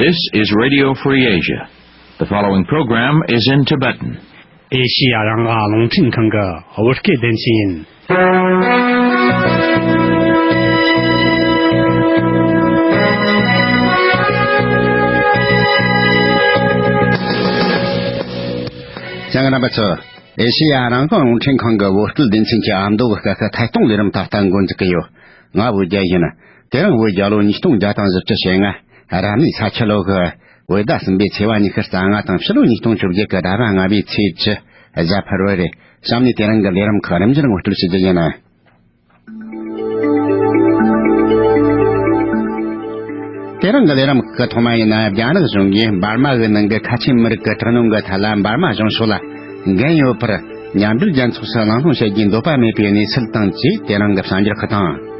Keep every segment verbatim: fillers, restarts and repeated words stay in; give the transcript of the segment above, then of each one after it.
This is Radio Free Asia. The following program is in Tibetan. ཨེ་ཤི་ཡ་རང་དབང་རླུང་འཕྲིན་ཁང་གི་བོད་སྐད་སྡེ་ཚན་ཡིན། གསན་མཁན་རྣམ་པ་ཚོ། ཨེ་ཤི་ཡ་རང་དབང་རླུང་འཕྲིན་ཁང་གི་བོད་སྐད་སྡེ་ཚན་གྱི་ཨ་མདོ་གི་སྐད་ཁ་ཐད་གཏོང་ལས་རིམ་ད་ལྟ་འགོ་འཛུགས་ཀྱི་ཡོད། ང་བོད་རྒྱལ་ཡིན། དེ་རིང་བོད་རྒྱལ་ལོ་ཉིས་སྟོང་བརྒྱ་དང་བཞི་བཅུ་ཞེ་ལྔ། རབ་གནས་ས་ཁྱི་ལོ་གི་བོད་ཟླ་གསུམ་པའི་ཚེས་པ་ཉི་ཤུ་རྩ་ལྔ་དང་ཕྱི་ལོ་ཉིས་སྟོང་བཅོ་བརྒྱད་ཀྱི་ཟླ་བ་ལྔ་པའི་ཚེས་བཅུ། གཟའ་ཕུར་བུ་རེད། གཤམ་ནས་དེ་རིང་གི་ལས་རིམ་ཁག་རིམ་བཞིན་ངོ་སྤྲོད་ཞུ་རྒྱུ་ཡིན། དེ་རིང་གི་ལས་རིམ་ཁག་གི་ཐོག་མ་ཡིན་ན། རྒྱ་ནག་གཞུང་གིས་འབར་མ་གི་ནང་གི་ཁ་ཆེ་མི་རིགས་ཀྱི་དྲག་གནོན་གྱི་ཐད་ལ་འབར་མ་གཞུང་ཕྱོགས་ལ་འགན་ཡོད་པར་མཉམ་འབྲེལ་རྒྱལ་ཚོགས་སུ་གླེང་སློང་བྱེད་རྒྱུའི་འདོད་པ་མེད་པའི་གནས་ཚུལ་དང་བཅས། དེ་རིང་གི་གསར་འགྱུར་ཁག་དང་།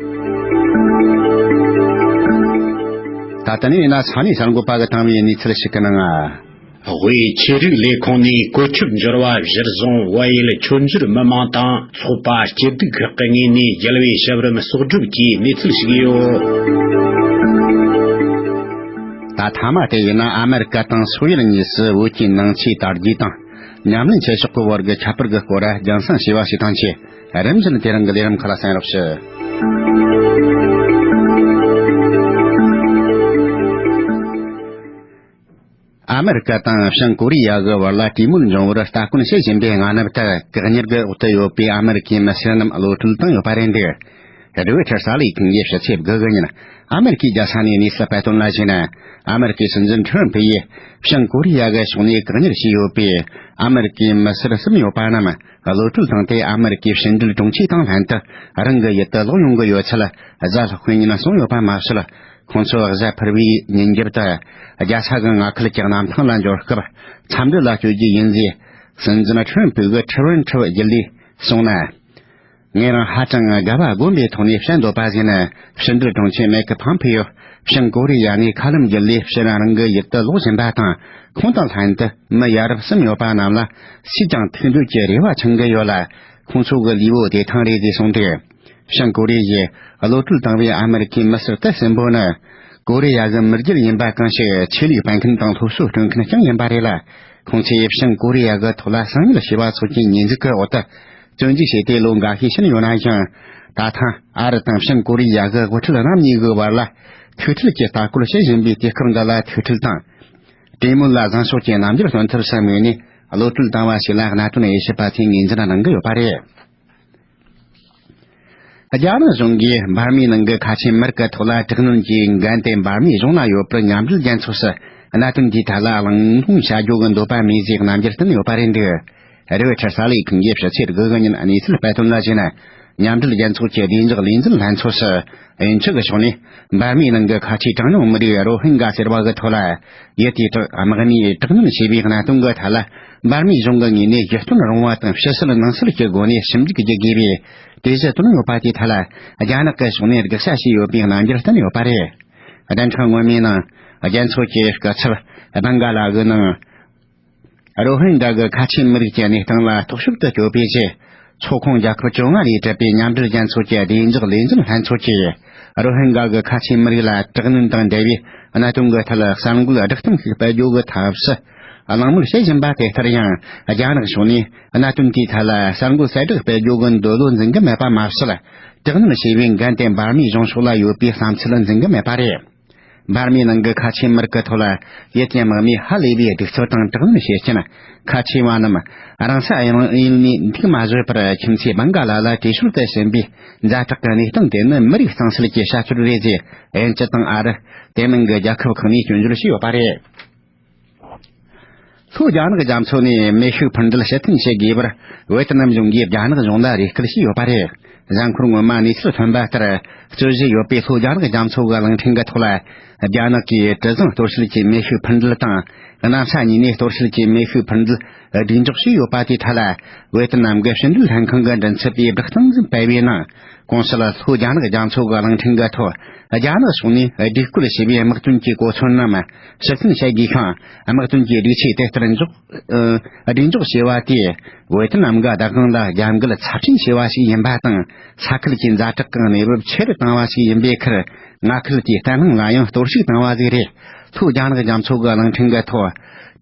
ད་ལྟ་ནས་ཡིན་ན་ས་གནས་གསར་འགོད་པ་གིས་བཏང་བའི་གནས་ཚུལ་ཞིག་གི་ནང་། དབུས་ཆོས་རིག་ལས་ཁུངས་ནས་བཀོད་ཁྱབ་འབྱོར་བ་གཞིར་བཟུང་། བལ་ཡུལ་ཆོས་འབྱོར་མི་མང་དང་ཚོགས་པ་སྐྱིད་སྡུག་ཁག་གི་ངོས་ནས་རྒྱལ་བའི་ཞབས་རིམ་གསོག་སྒྲུབ་ཀྱི་གནས་ཚུལ་ཞིག་ཡོད། ད་མཐའ་མ་དེ་ཡིན་ན། ཨ་མེ་རི་ཀ་དང་སོག་ཡུལ་གཉིས་སུ་བོད་ཀྱི་ནང་ཆོས་དར་རྒྱས་དང་ཉམས་ལེན་བྱེད་ཕྱོགས་ཀྱི་བར་གྱི་ཁྱད་པར་གྱི་སྐོར་རྒྱང་སྲིང་ཞུས་པ་ཞིག་དང་བཅས། རིམ་བཞིན་དེ་རིང་གི་ལས་རིམ་ཁག་ལ་གསན་རོགས་ཞུ། ཨ་མེ་རི་ཀ་དང་བྱང་ཀོ་རི་ཡ་གི་བར་ལ་གྲོས་མོལ་འབྱུང་བར་ལྟ་སྐོར་བྱེད་བཞིན་པའི་སྔ་ནུབ་དེར་བཀག་ཉར་གྱི་འོག་ཏུ་ཡོད་པའི་ཨ་མེ་རི་ཀའི་མི་སེར་རྣམས་གློད་གྲོལ་བཏང་ཡོད་པ་རེད་འདུག་རོའི་ཊར་གསར་ལས་ཁང་གིས་ཕྱི་ཚེས་དགུ་གི་ཉིན་ཨ་མེ་རི་ཀའི་རྒྱལ་ས་ནས་གནས་ཚུལ་སྤེལ་དོན་ལ་གཞིགས་ན། ཨ་མེ་རི་ཀའི་སྲིད་འཛིན་ཁྲི་རམ་ཕུ་ཡིས་བྱང་ཀོ་རི་ཡ་གི་ཕྱོགས་ནས་བཀག་ཉར་བྱས་ཡོད་པའི་ཨ་མེ་རི་ཀའི་མི་སེར་གསུམ་ཡོད་པ་རྣམས་གློད་གྲོལ་བཏང་སྟེ། ཨ་མེ་རི་ཀའི་ཕྱི་འབྲེལ་དྲུང་ཆེ་དང་ལྷན་དུ་རང་གི་ཡུལ་དུ་ལོག་ཡོང་གི་ཡོད་ཚུལ་གཟའ་ལྷག་པའི་ཉིན་གསུངས་ཡོད་པ་མ་ཟད། ཁོང་ཚོ་གཟའ་ཕུར་བུའི་ཉིན་རྒྱབ་ཏུ་རྒྱལ་ས་གི་མངའ་ཁུལ་གྱི་གནམ་ཐང་ལ་འབྱོར་སྐབས་འཚམས་འདྲི་ལ་བསྐྱོད་རྒྱུ་ཡིན་ཟེར། སྲིད་འཛིན་ཁྲི་རམ་ཕུ་གིས་ཁྲི་ཝན་ཁྲི་བརྒྱུད་ལས་གསུངས་ན། ངས་རང་ཧ་ཅང་དགའ་བ་དགོན་པའི་ཐོག་ནས་བཤད་འདོད་པ་ཟེར་ན། ཕྱི་འབྲེལ་དྲུང་ཆེ་མེག་ཕམ་ཕིའོ་བྱང་ཀོ་རི་ཡ་ནས་མཁའ་ལམ་བརྒྱུད་ལས་ཕྱིར་རང་གི་ཡུལ་དུ་ལོག་བཞིན་པ་དང་། ཁོང་དང་ལྷན་དུ་མི་ཡ་རབས་གསུམ་ཡོད་པ་རྣམས་ལ་སུས་ཀྱང་ཐུག་འདོད་ཀྱི་རེ་བ་འཆང་གི་ཡོད་ལ། ཁོང་ཚོ་གི་ལུས་པོ་བདེ་ཐང་རེད་ཅེས་གསུངས་འདུག་བྱང་ཀོ་རི་ཡས་གློད་གྲོལ་བཏང་བའི་ཨ་མེ་རི་ཁའི་མི་སེར་དེ་གསུམ་པོ་ནི། ཀོ་རི་ཡ་གི་མི་རྒྱུད་ཡིན་པ་གང་ཞིག་ཆོས་ལུགས་སྤེལ་མཁན་དང་སློབ་གསོ་སྤྲོད་མཁན་རྐྱང་ཡིན་པ་རེད་ལ། ཁོང་ཚོས་བྱང་ཀོ་རི་ཡ་གི་ཐོག་ལ་གསང་ཉུལ་བྱས་པ་སོགས་ཀྱི་ཉེས་འཛུགས་ཀྱི་འོག་ཏུ་བཙོན་འཇུག་བྱས་ཏེ་ལོ་འགའ་ཤས་ཕྱིན་ཡོད་ན་ཡང་། ད་ཐེངས་ཨ་རི་དང་བྱང་ཀོ་རི་ཡ་གི་དབུ་ཁྲིད་རྣམ་གཉིས་ཀྱི་བར་ལ་ཐུག་འཕྲད་ཀྱི་ལྟ་སྐོར་བྱེད་བཞིན་པའི་དུས་སྐབས་འདི་ལ། ཐུག་འཕྲད་དང་གྲོས་མོལ་ལ་བཟང་ཕྱོགས་ཀྱི་རྣམ་འགྱུར་སྟོན་ཐབས་སམ་ངོས་ནས་གློད་གྲོལ་བཏང་བ་ཞིག་ལ་གནད་དོན་དབྱེ་ཞིབ་པ་ཚོས་ངོས་འཛིན་གནང་གི་ཡོད་པ་རེད། རྒྱ་ནག་གཞུང་གིས་འབར་མའི་ནང་གི་ཁ་ཆེ་མི་རིགས་ཀྱི་ཐོག་ལ་དྲག་གནོན་གྱི་འགན་དེ་འབར་མའི་གཞུང་ལ་ཡོད་པར་མཉམ་འབྲེལ་རྒྱལ་ཚོགས་སུ་གནད་དོན་དེའི་ཐད་ལ་གླེང་སློང་བྱ་རྒྱུ་གི་འདོད་པ་མེད་ཅེས་རྣམ་འགྱུར་བསྟན་ཡོད་པ་རེད་འདུག་རོའི་ཊར་གསར་ལས་ཁང་གིས་ཕྱི་ཚེས་དགུ་གི་ཉིན་གནས་ཚུལ་སྤེལ་དོན་ལ་གཞིགས་ན། མཉམ་འབྲེལ་རྒྱལ་ཚོགས་ཀྱི་བདེ་འཇགས་ལས་འཛིན་ལྷན་ཚོགས་སུ། དབྱིན་ཇི་གི་ཕྱོགས་ནས་འབར་མའི་ནང་གི་ཁ་ཆེའི་གྲངས་ཉུང་མི་རིགས་རོ་ཧིན་གྷ་ཟེར་བ་གི་ཐོག་ལ་ཡུལ་དེའི་དྲག་དམག་མིས་དྲག་གནོན་བྱས་པའི་གནད་དོན་གྱི་ཐད་ལ། འབར་མའི་གཞུང་གི་ངོས་ནས་གཞི་རྟེན་རིང་བ་དང་ཕྱི་བསལ་ནང་སེལ་གྱི་སྒོ་ནས་ཞིབ་འཇུག་བགྱི་དགོས་པའི་གྲོས་གཞི་བཏོན་ཡོད་པ་དེའི་ཐད་ལ། རྒྱ་ནག་གི་ཕྱོགས་ནས་དགག་བྱ་བྱས་ཡོད་པའི་རྣམ་འགྱུར་བསྟན་ཡོད་པ་རེད། བདུན་ཕྲག་སྔོན་མའི་ནང་རྒྱལ་ཚོགས་ཀྱི་སྐུ་ཚབ་སྦན་གྷ་ལ་གི་ནང་། རོ་ཧིན་གྷ་གི་ཁ་ཆེ་མི་རིགས་ཀྱི་གནས་སྟངས་ལ་རྟོག་ཞིབ་ཏུ་སྐྱོད་པའི་ཆེད། ཚོགས་ཁོངས་རྒྱལ་ཁབ་བཅོ་ལྔ་ལས་གྲུབ་པའི་མཉམ་འབྲེལ་རྒྱལ་ཚོགས་ཀྱི་བདེ་འཇགས་ལས་འཛིན་ལྷན་ཚོགས་ཀྱིས། རོ་ཧིན་གྷ་གི་ཁ་ཆེ་མི་རིགས་ལ་དྲག་གནོན་དང་འབྲེལ་བའི་གནད་དོན་གྱི་ཐད་གསར་འགོད་བསྒྲགས་གཏམ་ཞིག་སྤེལ་རྒྱུ་གི་ཐབས་སུ་གླེང་མོལ་བྱེད་བཞིན་པ་དེ་ལྟར་ཡང་། རྒྱ་ནག་ཕྱོགས་ནས་གནད་དོན་དེའི་ཐད་ལ་གསར་འགོད་གསལ་བསྒྲགས་སྤེལ་རྒྱུ་གི་འདོད་བློ་འཛིན་གྱི་མེད་པ་མ་ཟད། དྲག་གནོན་བྱས་པའི་འགན་དེ་འབར་མའི་གཞུང་ཕྱོགས་ལ་ཡོད་པའི་བསམ་ཚུལ་འཛིན་གྱི་མེད་པ་རེད། འབར་མའི་ནང་གི་ཁ་ཆེ་མི་རིགས་ཀྱི་ཐོག་ལ་ཡུལ་དེའི་དམག་མིས་ཧ་ལས་པའི་གདུག་རྩུབ་དང་དྲག་གནོན་བྱེད་རྐྱེན། ཁ་ཆེ་བ་རྣམས་རང་ས་ཡུལ་ནས་འདུག་མ་བཟོད་པར་ཁྱིམ་མཚེས་སྦན་གྷ་ལ་ལ་བྲོས་བྱོལ་དུ་ཕྱིན་པའི་ཛ་དྲག་གི་གནས་སྟངས་དེ་ནི་མི་རིགས་གཙང་སེལ་གྱི་བྱ་སྤྱོད་རེད་ཅེས་དབྱིན་ཇི་དང་ཨ་རི། དེ་མིན་གྱི་རྒྱལ་ཁབ་ཁག་ནས་སྐྱོན་བརྗོད་བྱས་ཡོད་པ་རེད། ལྷོ་རྒྱ་ནག་རྒྱ་མཚོ་ནས་མེ་ཤུགས་འཕུར་མདེལ་ཕྱིར་འཐེན་བྱེད་དགོས་པར་ཝེ་ཏི་ནམ་གཞུང་གིས་རྒྱ་ནག་གཞུང་ལ་རེ་སྐུལ་བྱས་ཡོད་པ་རེད། གཟའ་འཁོར་སྔོན་མ་གནས་ཚུལ་ཐོན་པ་ལྟར། རྩོད་གཞི་ཡོད་པའི་ལྷོ་རྒྱ་ནག་རྒྱ་མཚོ་གི་གླིང་ཕྲན་གྱི་ཐོག་ལ། རྒྱ་ནག་གིས་དྲི་བཟང་གཏོར་བཤལ་གྱི་མེ་ཤུགས་འཕུར་མདེལ་དང་། གནམ་ས་གཉིས་ནས་གཏོར་བཤལ་གྱི་མེ་ཤུགས་འཕུར་མདེལ་སྒྲིག་འཇོག་བྱས་ཡོད་པ་དེའི་ཐད་ལ། ཝེ་ཏི་ནམ་གྱི་ཕྱི་འབྲེལ་ལྷན་ཁང་གི་མགྲིན་ཚབ་པས་བསྒྲགས་གཏམ་ཞིག་སྤེལ་བའི་ནང་། གོང་ཞུས་ལྷོ་རྒྱ་ནག་རྒྱ་མཚོ་གི་གླིང་ཕྲན་གྱི་ཐོག་རྒྱ་ནག་ཕྱོགས་ནས་སྒྲིག་བཀོད་བྱས་པའི་དམག་དོན་གྱི་གོ་མཚོན་རྣམས་ཕྱིར་འཐེན་བྱེད་དགོས་ཤིང་། དམག་དོན་གྱི་སྒྲིག་ཆས་དེ་ལྟར་འཇོག་ཨ། སྒྲིག་འཇོག་བྱས་པ་དེས་ཝེ་ཏི་ནམ་གྱི་བདག་དབང་ལ་རྒྱབ་འགལ་ཚབས་ཆེན་བྱས་པ་ཞིག་ཡིན་པ་དང་། ས་ཁུལ་གྱི་ཛ་དྲག་གི་གནས་བབ་ཆེ་རུ་བཏང་བ་ཞིག་ཡིན་པའི་ཁར། མངའ་ཁུལ་གྱི་བརྟན་ལྷིང་ལ་ཡང་གཏོར་བཤིག་བཏང་བ་ཞིག་རེད། ལྷོ་རྒྱ་ནག་རྒྱ་མཚོ་གི་གླིང་ཕྲན་གྱི་ཐོག་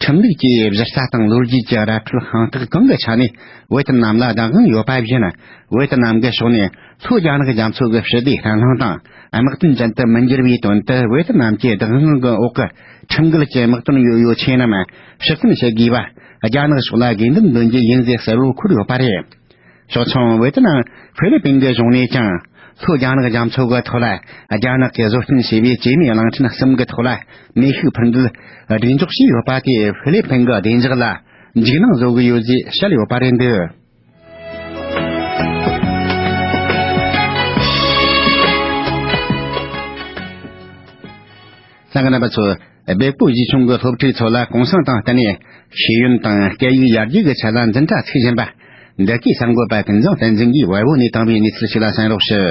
ཁྲིམས་ལུགས་ཀྱི་གཞི་རྩ་དང་ལོ་རྒྱུས་ཀྱི་ར་འཕྲོད་ཤིང་རྟགས་གང་གི་ཆ་ནས་ཝེ་ཏི་ནམ་ལ་བདག་དབང་ཡོད་པ་བཞིན། ཝེ་ཏི་ནམ་གྱི་ཕྱོགས་ནས་ལྷོ་རྒྱ་ནག་རྒྱ་མཚོ་གི་ཞི་བདེ་བརྟན་ལྷིང་དང་དམག་དོན་ཅན་དུ་མི་འགྱུར་བའི་དོན་དུ་ཝེ་ཏི་ནམ་གྱི་བདག་དབང་གི་འོག་གི་ཁྲིམས་འགལ་གྱི་དམག་དོན་ཡོད་ཡོད་ཆེ་རྣམས་ཕྱིར་འཐེན་བྱེད་དགོས་པ་རྒྱ་ནག་ཕྱོགས་ལ་དགོས་འདུན་འདོན་རྒྱུ་ཡིན་ཟེར་གསལ་བོ་འཁོད་ཡོད་པ་རེད། ཕྱོགས་མཚུངས་ཝེ་ཏི་ནམ་ཧྥི་ལི་པིན་གྱི་གཞུང་ནས་ཀྱང་ལྷོ་རྒྱ་ནག་རྒྱ་མཚོ་གི་ཐོག་ལ་རྒྱ་ནག་གིས་བཟོ་སྐྲུན་བྱས་པའི་བཅོས་མའི་གླིང་ཕྲན་གསུམ་གྱི་ཐོག་ལ་མེ་ཤུགས་འཕུར་མདེལ་སྒྲིག་འཇོག་བྱས་ཡོད་པ་དེས་ཧྥི་ལི་པིན་གྱི་བདེ་འཇགས་ལ་འཇིགས་སྣང་བཟོ་གི་ཡོད་ཅེས་བཤད་ཡོད་པ་རེད་འདུག་ལྷན་རྒྱས་རྣམ་པ་ཚོ། སྦེལ་ཀོབ་གཞིས་ཆུང་གི་སློབ་ཕྲུག་ཚོ་ལ་གུང་སེང་དང་བསྟུན་ནས་ཤེས་ཡོན་དང་སྐད་ཡིག་ཡར་རྒྱས་ཀྱི་ཆེད་ལ་འཛིན་གྲྭ་ཚུགས་བཞིན་པ། འདི་གའི་གསར་འགོད་པ་ཀུན་བཟང་བསྟན་འཛིན་གྱིས་ཝེ་བོ་ནས་བཏང་བའི་གནས་ཚུལ་ཞིག་ལ་གསན་རོགས་ཞུ།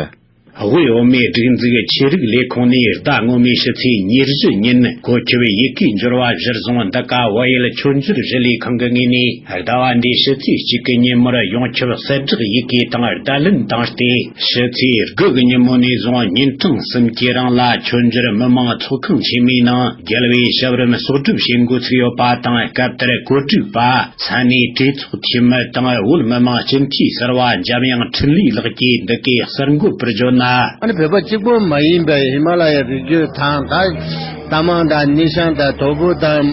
དབུས་བོད་མིའི་སྒྲིག་འཛུགས་ཆོས་རིག་ལས་ཁུངས་ནས་ཟླ་སྔོན་མའི་ཕྱི་ཚེས་ཉེར་བཞི་ཉིན་གོ་ཁྱབ་ཡི་གེའི་འབྱོར་བ་གཞིར་བཟུང་འདི་ག་བལ་ཡུལ་མཆོད་འཇོར་ཞི་ལས་ཁང་གི་ངོས་ནས་ཟླ་བ་འདིའི་ཕྱི་ཚེས་གཅིག་གི་ཉིན་མོར་ཡོངས་ཁྱབ་གསལ་བསྒྲགས་ཡི་གེ་དང་བརྡ་ལན་བཏང་སྟེ། ཕྱི་ཚེས་དགུ་གི་ཉིན་མོ་ནས་བཟུང་ཉིན་གྲངས་གསུམ་གྱི་རིང་ལ་མཆོད་འཇོར་མི་མང་ཚོགས་ཁང་ཆེན་མོའི་ནང་རྒྱལ་བའི་ཞབས་རིམ་གསོག་སྒྲུབ་བྱེད་འགོ་ཚུགས་ཡོད་པ་དང་། སྐབས་དེར་གོ་སྒྲིག་པ་ས་གནས་གྲོས་ཚོགས་འཐུས་མི་དང་བོད་མི་མང་སྤྱི་འཐུས་ཟུར་པ་འཇམ་དབྱངས་འཕྲིན་ལས་ལགས་ཀྱིས་འདི་གའི་གསར་འགོད་པར་བརྗོད་ན། ཨ་ནི་བོད་པ་གཅིག་པོ་མ་ཡིན་པའི་ཧི་མ་ལ་ཡའི་རི་རྒྱུད་དང་ད་རྟ་མང་དང་ནི་ཤང་དང་དོ་པོ་དང་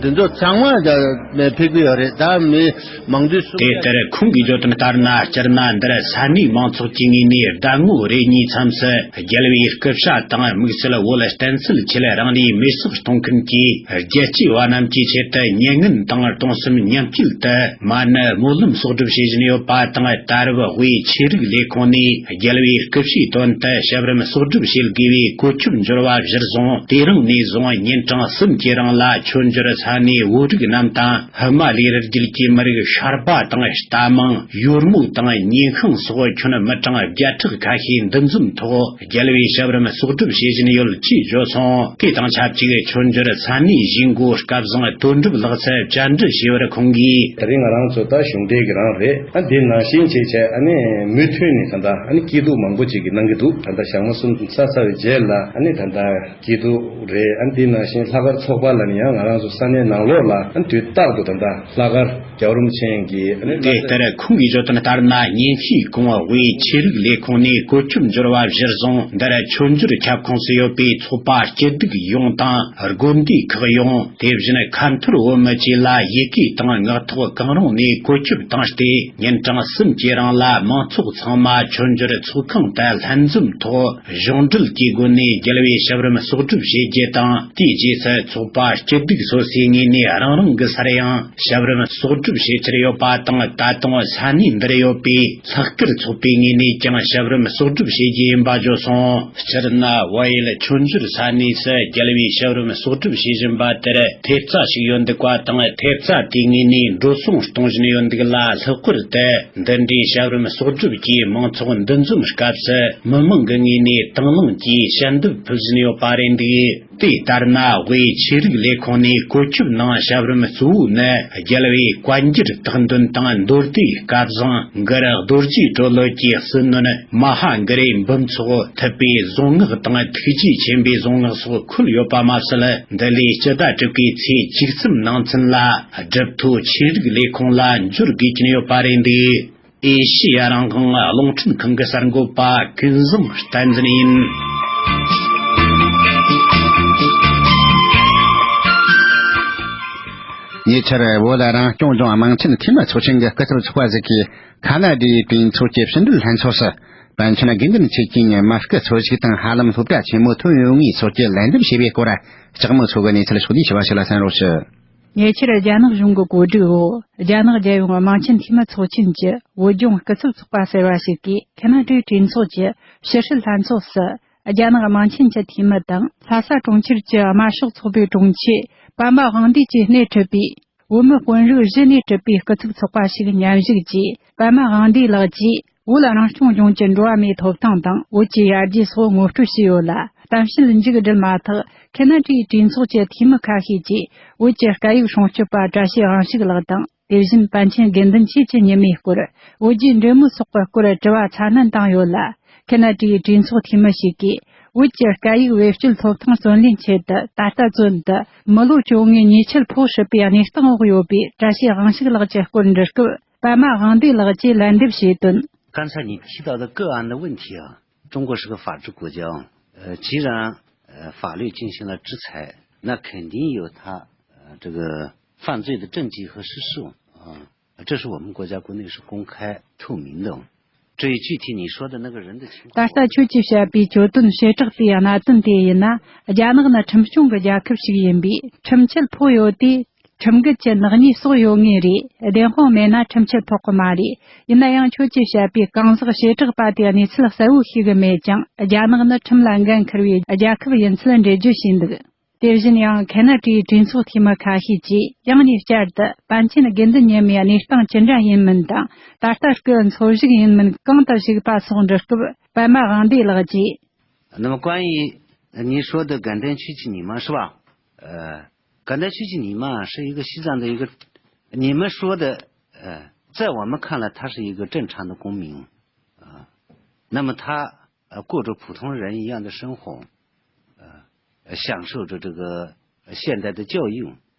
འདི་ཚོ་ཚང་མ་ད་ཕེབས་ཀྱི་ཡོད་རེད། ད་མི་མང་དུས་སུ། དེ་ལྟར་ཁོང་གིས་བརྗོད་དོན་ལྟར་ན། སྤྱིར་ན་འདིར་ས་གནས་མང་ཚོགས་ཀྱི་ངོས་ནས་ཟླ་ངོ་རེ་གཉིས་མཚམས་སུ་རྒྱལ་བའི་སྐུ་ཕྱྭ་དང་དམིགས་བསལ་བོད་བསྟན་སྲིད་ཆེད་རང་ལུས་མེར་སྲེག་གཏོང་མཁན་གྱི་རྒྱལ་གཅེས་པ་རྣམས་ཀྱི་ཆེད་དུ་མྱ་ངན་དང་གདུང་སེམས་མཉམ་སྐྱེད་དུ་མ་ཎི་སྨོན་ལམ་གསོག་སྒྲུབ་བྱེད་བཞིན་ཡོད་པ་དང་། ད་རེས་དབུས་ཆོས་རིག་ལས་ཁུངས་ནས་རྒྱལ་བའི་སྐུ་ཕྱྭའི་དོན་དུ་ཞབས་རིམ་གསོག་སྒྲུབ་བྱེད་དགོས་པའི་བཀོད་ཁྱབ་འབྱོར་བ་གཞིར་བཟུང་། དེ་རིང་ནས་བཟུང་ཉིན་གྲངས་གསུམ་གྱི་རིང་ལ་མཆོད་འཇོར་ས་གནས་བོད་རིགས་རྣམས་དང་། ཧི་མ་ལའི་རི་རྒྱུད་ཀྱི་མི་རིགས་ཤར་པ་དང་། རྟ་མང་། ཡོལ་མོ་དང་། ཉེ་ཤང་སོགས་ཁྱོན་མི་གྲངས་བརྒྱ་ཕྲག་ཁ་ཤས་འདུ་འཛོམས་ཐོག་རྒྱལ་བའི་ཞབས་རིམ་གསོག་སྒྲུབ་བྱེད་བཞིན་ཡོད་ཅེས་བརྗོད་སོང་། དེ་དང་ཆབས་ཅིག་མཆོད་འཇོར་ས་གནས་གཞིས་འགོ་སྐལ་བཟང་དོན་གྲུབ་ལགས་སུ་བཅར་འདྲི་ཞུས་པར་ཁོང་གིས། དེ་རིང་ང་རང་ཚོ་ད་གཞུང་འབྲེལ་གྱི་རང་རེད། ཨ་འདི་ནང་བཞིན་བྱས་བྱས་ཨ་ནི་མུ་མཐུད་ནས་ད་ལྟ་ཨ་ནི་སྐྱིད་སྡུག་མང་པོ་ཅིག་གི་གནང་གི་འདུག་ད་ལྟ་ཞག་མ་གསུམ་ཚར་ཚར་བའི་རྗེས་ལ་ཨ་ནི་ད་ལྟ་སྐྱིད་སྡུག་རེད། ཨ་འདི་ནང་བཞིན་ལྷག་དཀར་ཚོགས་པ་ལ་ནི་ཡང་ང་རང་ཚོ་ས་གནས་ནང་ལོགས་ལ་ཨ་དུས་རྟག་ཏུ་ད་ལྟ་ལྷག་དཀར་རྒྱལ་བ་རིན་པོ་ཆེ་གི་ཨ་ནི། དེ་ལྟར་ཁོང་གིས་བརྗོད་དོན་ལྟར་ན། ཉིན་ཤས་གོང་དབུས་ཆོས་རིག་ལས་ཁུངས་ནས་བཀོད་ཁྱབ་འབྱོར་བ་གཞིར་བཟུང་། འདིར་མཆོད་འཇོར་ཁྱབ་ཁོངས་སུ་ཡོད་པའི་ཚོགས་པ་སྐྱིད་སྡུག་ཡོངས་དང་། དགོན་སྡེ་ཁག་ཡོངས། དེ་བཞིན་ཁ་འཐོར་བོད་མི་བཅས་ལ་ཡི་གེ་དང་ངག་ཐོག་གང་རུང་ནས་བཀོད་ཁྱབ་བཏང་སྟེ། ཉིན་གྲངས་གསུམ་གྱི་རིང་ལ་མང་ཚོགས་ཚང་མ་མཆོད་འཇོར་ཚོགས་ཁང་དུ་ལྷན་འཛོམས་ཐོག་གཞུང་འབྲེལ་གྱི་སྒོ་ནས་རྒྱལ་བའི་ཞབས་རིམ་གསོག་སྒྲུབ་བྱེད་རྒྱུ་དང་། དེའི་རྗེས་སུ་ཚོགས་པ་སྐྱིད་སྡུག་སོ་སོའི་ངོས་ནས་རང་རང་གི་སར་ཡང་ཞབས་རིམ་གསོག་སྒྲུབ་བྱེད་འཆར་ཡོད་པ་དང་། ད་དུང་ས་གནས་འདིར་ཡོད་པའི་ལྷག་དཀར་ཚོགས་པའི་ངོས་ནས་ཀྱང་ཞབས་རིམ་གསོག་སྒྲུབ་བྱེད་རྒྱུ་ཡིན་པ་བརྗོད་སོང་། སྤྱིར་ན་བལ་ཡུལ་མཆོད་འཇོར་ས་གནས་སུ་རྒྱལ་བའི་ཞབས་རིམ་གསོག་སྒྲུབ་བྱེད་བཞིན་པ་དེར་ཐེབས་རྩ་ཞིག་ཡོད་འདུག་པ་དང་། ཐེབས་རྩ་དེའི་ངོས་ནས་འགྲོ་སོང་གཏོང་བཞིན་ཡོད་འདུག་ལ། ལྷག་པར་དུ་འདི་འདྲའི་ཞབས་རིམ་གསོག་སྒྲུབ་ཀྱིས་མང་ཚོགས་འདུ་འཛོམས་སྐབས་སུ་མི་མང་གི་ངོས་ནས་དང་བླངས་ཀྱིས་ཞལ་འདེབས་ཕུལ་བཞིན་ཡོད་པ་རེད་འདུག་དེ་ལྟར་ན། དབུས་ཆོས་རིག་ལས་ཁུངས་ནས་བཀོད་ཁྱབ་གནང་། ཞབས་རིམ་གཙོ་བོ་ནི་རྒྱལ་བའི་བཀའ་འགྱུར་དག་འདོན་དང་། མདོ་སྡེ་སྐལ་བཟང་གུ་རུ་རྡོ་རྗེ་གྲོ་ལོད་ཀྱི་ཟིལ་གནོན་མ་ཧཱ་གུ་རུའི་འབུམ་ཚོགས། ཐུབ་པའི་གཟུངས་སྔགས་དང་། ཐུགས་རྗེ་ཆེན་པོའི་གཟུངས་སྔགས་སོགས་འཁོད་ཡོད་པ་མ་ཟད། འདི་ལོའི་སྤྱི་ཟླ་དྲུག་པའི་ཚེས་བཅུ་གསུམ་ནང་ཚུན་ལ་སྒྲུབ་ཐོ་ཆོས་རིག་ལས་ཁུངས་ལ་འབྱོར་དགོས་ཀྱིན་ཡོད་པ་རེད་འདུག་ཨེ་ཤེ་ཡ་རང་དབང་རླུང་འཕྲིན་ཁང་གི་གསར་འགོད་པ་ཀུན་བཟང་བསྟན་འཛིན་ཡིན། ཉེ་ཆར་བོད་རང་སྐྱོང་ལྗོངས་དམངས་ཆེན་འཐུས་མི་ཚོགས་ཆེན་གྱི་སྐུ་ཚབ་ཚོགས་པ་ཞིག་གིས་ཁ་ན་ཌའི་གྲོས་ཚོགས་ཀྱི་ཕྱི་འབྲེལ་ལྷན་ཚོགས་སུ། པཎ་ཆེན་དགེ་འདུན་ཆོས་ཀྱི་མ་སྐུ་འཚོ་བཞུགས་དང་། ཧ་ལམ་སློབ་གྲྭ་ཆེན་མོ་ཐོན་ཡོད་ངེས་སོགས་ཀྱི་ལན་འདེབས་བྱས་པའི་སྐོར། ལྕགས་མོ་མཚོ་གི་གནས་ཚུལ་ཕྱོགས་བསྡུས་ཞུ་བ་ཞིག་ལ་གསན་རོགས་ཞུ། ཉེ་ཆར་རྒྱ་ནག་གཞུང་གི་གོ་སྒྲིག་འོག་རྒྱ་ནག་རྒྱལ་ཡོངས་དམངས་ཆེན་འཐུས་མི་ཚོགས་ཆེན་གྱི་བོད་ལྗོངས་སྐུ་ཚབ་ཚོགས་པ་ཟེར་བ་ཞིག་གིས་ཁ་ན་ཌའི་གྲོས་ཚོགས་ཀྱི་ཕྱི་སྲིད་ལྷན་ཚོགས་སུ། རྒྱ་ནག་དམངས་ཆེན་གྱི་འཐུས་མི་དང་། ལྷ་ས་གྲོང་ཁྱེར་གྱི་དམར་ཤོག་ཚོགས་པའི་དྲུང་ཆེ་པདྨ་དབང་འདུས་ཀྱིས་སྣེ་ཁྲིད་པའི་བོད་མི་དཔོན་རིགས་བཞི་ནས་གྲུབ་པའི་སྐུ་ཚབ་ཚོགས་པ་ཞིག་མཉམ་ཞུགས་ཀྱིས། པདྨ་དབང་འདུས་ལགས་ཀྱིས་བོད་རང་སྐྱོང་ལྗོངས་ཀྱི་འགྲོ་བ་མིའི་ཐོབ་ཐང་དང་བོད་ཀྱི་ཡར་རྒྱས་སོགས་ངོ་སྤྲོད་བྱས་ཡོད་ལ། གཏམ་བཤད་མཇུག་སྒྲིལ་མ་ཐག་ཁ་ན་ཌའི་གྲོས་ཚོགས་ཀྱི་འཐུས་མི་ཁ་ཤས་ཀྱིས་བོད་ཀྱི་སྐད་ཡིག་སྲུང་སྐྱོབ་པ་བཀྲ་ཤིས་དབང་ཕྱུག་ལགས་དང་། དེ་བཞིན་པཎ་ཆེན་དགེ་འདུན་ཆོས་ཀྱི་ཉི་མའི་སྐོར། བོད་བརྒྱུད་འབྲེལ་མོལ་སོགས་ཀྱི་སྐོར་དྲི་བ་ཚ་ནན་བཏང་ཡོད་ལ། ཁེ་ན་ཌའི་གྲོས་ཚོགས་འཐུས་མི་ཞིག་གིས། བོད་ཀྱི་སྐད་ཡིག་བེད་སྤྱོད་ཐོབ་ཐང་བརྩོན་ལེན་ཆེད་དུ། ད་ལྟ་བཙོན་དུ་མི་ལོ་བཅོ་ལྔའི་ཉེས་ཆད་ཕོག་སྲིད་པའི་གནས་སྟངས་འོག་ཡོད་པའི་བཀྲ་ཤིས་དབང་ཕྱུག་ལགས་ཀྱི་སྐོར་འབྲི་སྐབས། པད་མ་དབང་འདུས་ལགས་ཀྱིས་ལན་འདེབས་བྱས་དོན། 刚才你提到的个案的问题啊，中国是个法治国家啊，呃，其实啊，呃，法律进行了制裁，那肯定有他，呃，这个犯罪的证据和事实啊，这是我们国家国内是公开透明的。至于具体你说的那个人的情况， ད་ལྟ་ཁྱོད་ཀྱིས་བཤད་པའི་གྱོད་དོན་བྱེ་བྲག་པའི་གནད་དོན་དེ་ཡིན་ན། རྒྱ་ནག་ནི་ཁྲིམས་སྐྱོང་གི་རྒྱལ་ཁབ་ཞིག་ཡིན་པས། ཁྲིམས་ཆད་ཕོག་ཡོད་དེ། ཁྲིམས་འགལ་གྱི་ནག་ཉེས་གསོག་ཡོད་ངེས་རེད། བདེན་དཔང་མེད་ན་ཁྲིམས་ཆད་ཕོག་གི་མ་རེད། ཡིན་ན་ཡང་ཁྱོད་ཀྱིས་བཤད་པའི་གང་ཟག་བྱེ་བྲག་པ་དེའི་གནས་ཚུལ་གསལ་བོ་ཤེས་གི་མེད་ཀྱང་། རྒྱ་ནག་ནི་ཁྲིམས་ལ་འགན་འཁུར་བའི་རྒྱལ་ཁབ་ཡིན་ཚུལ་འགྲེལ་བརྗོད་བྱས་འདུག་དེ་བཞིན་ཡང་ཁེ་ན་ཌའི་གྲོས་ཚོགས་འཐུས་མི་ཁ་ཤས་ཀྱིས་ཡང་ནས་བསྐྱར་དུ། པཎ་ཆེན་དགེ་འདུན་ཉི་མའི་གནས་སྟངས་ཅི་འདྲ་ཡིན་མིན་དང་། ད་ལྟ་སྐུ་འཚོ་བཞུགས་ཡིན་མིན་གང་དུ་བཞུགས་པ་སོགས་འདྲི་སྐབས། པད་མ་དབང་འདུས་ལགས་ཀྱིས། 那么关于，呃，您说的感电区域ညီ妈是吧？呃，感电区域ညီ妈是一个西藏的一个，你们说的，呃，在我们看来，他是一个正常的公民，啊，那么他，呃，过着普通人一样的生活，呃，享受着这个，呃，现代的教育，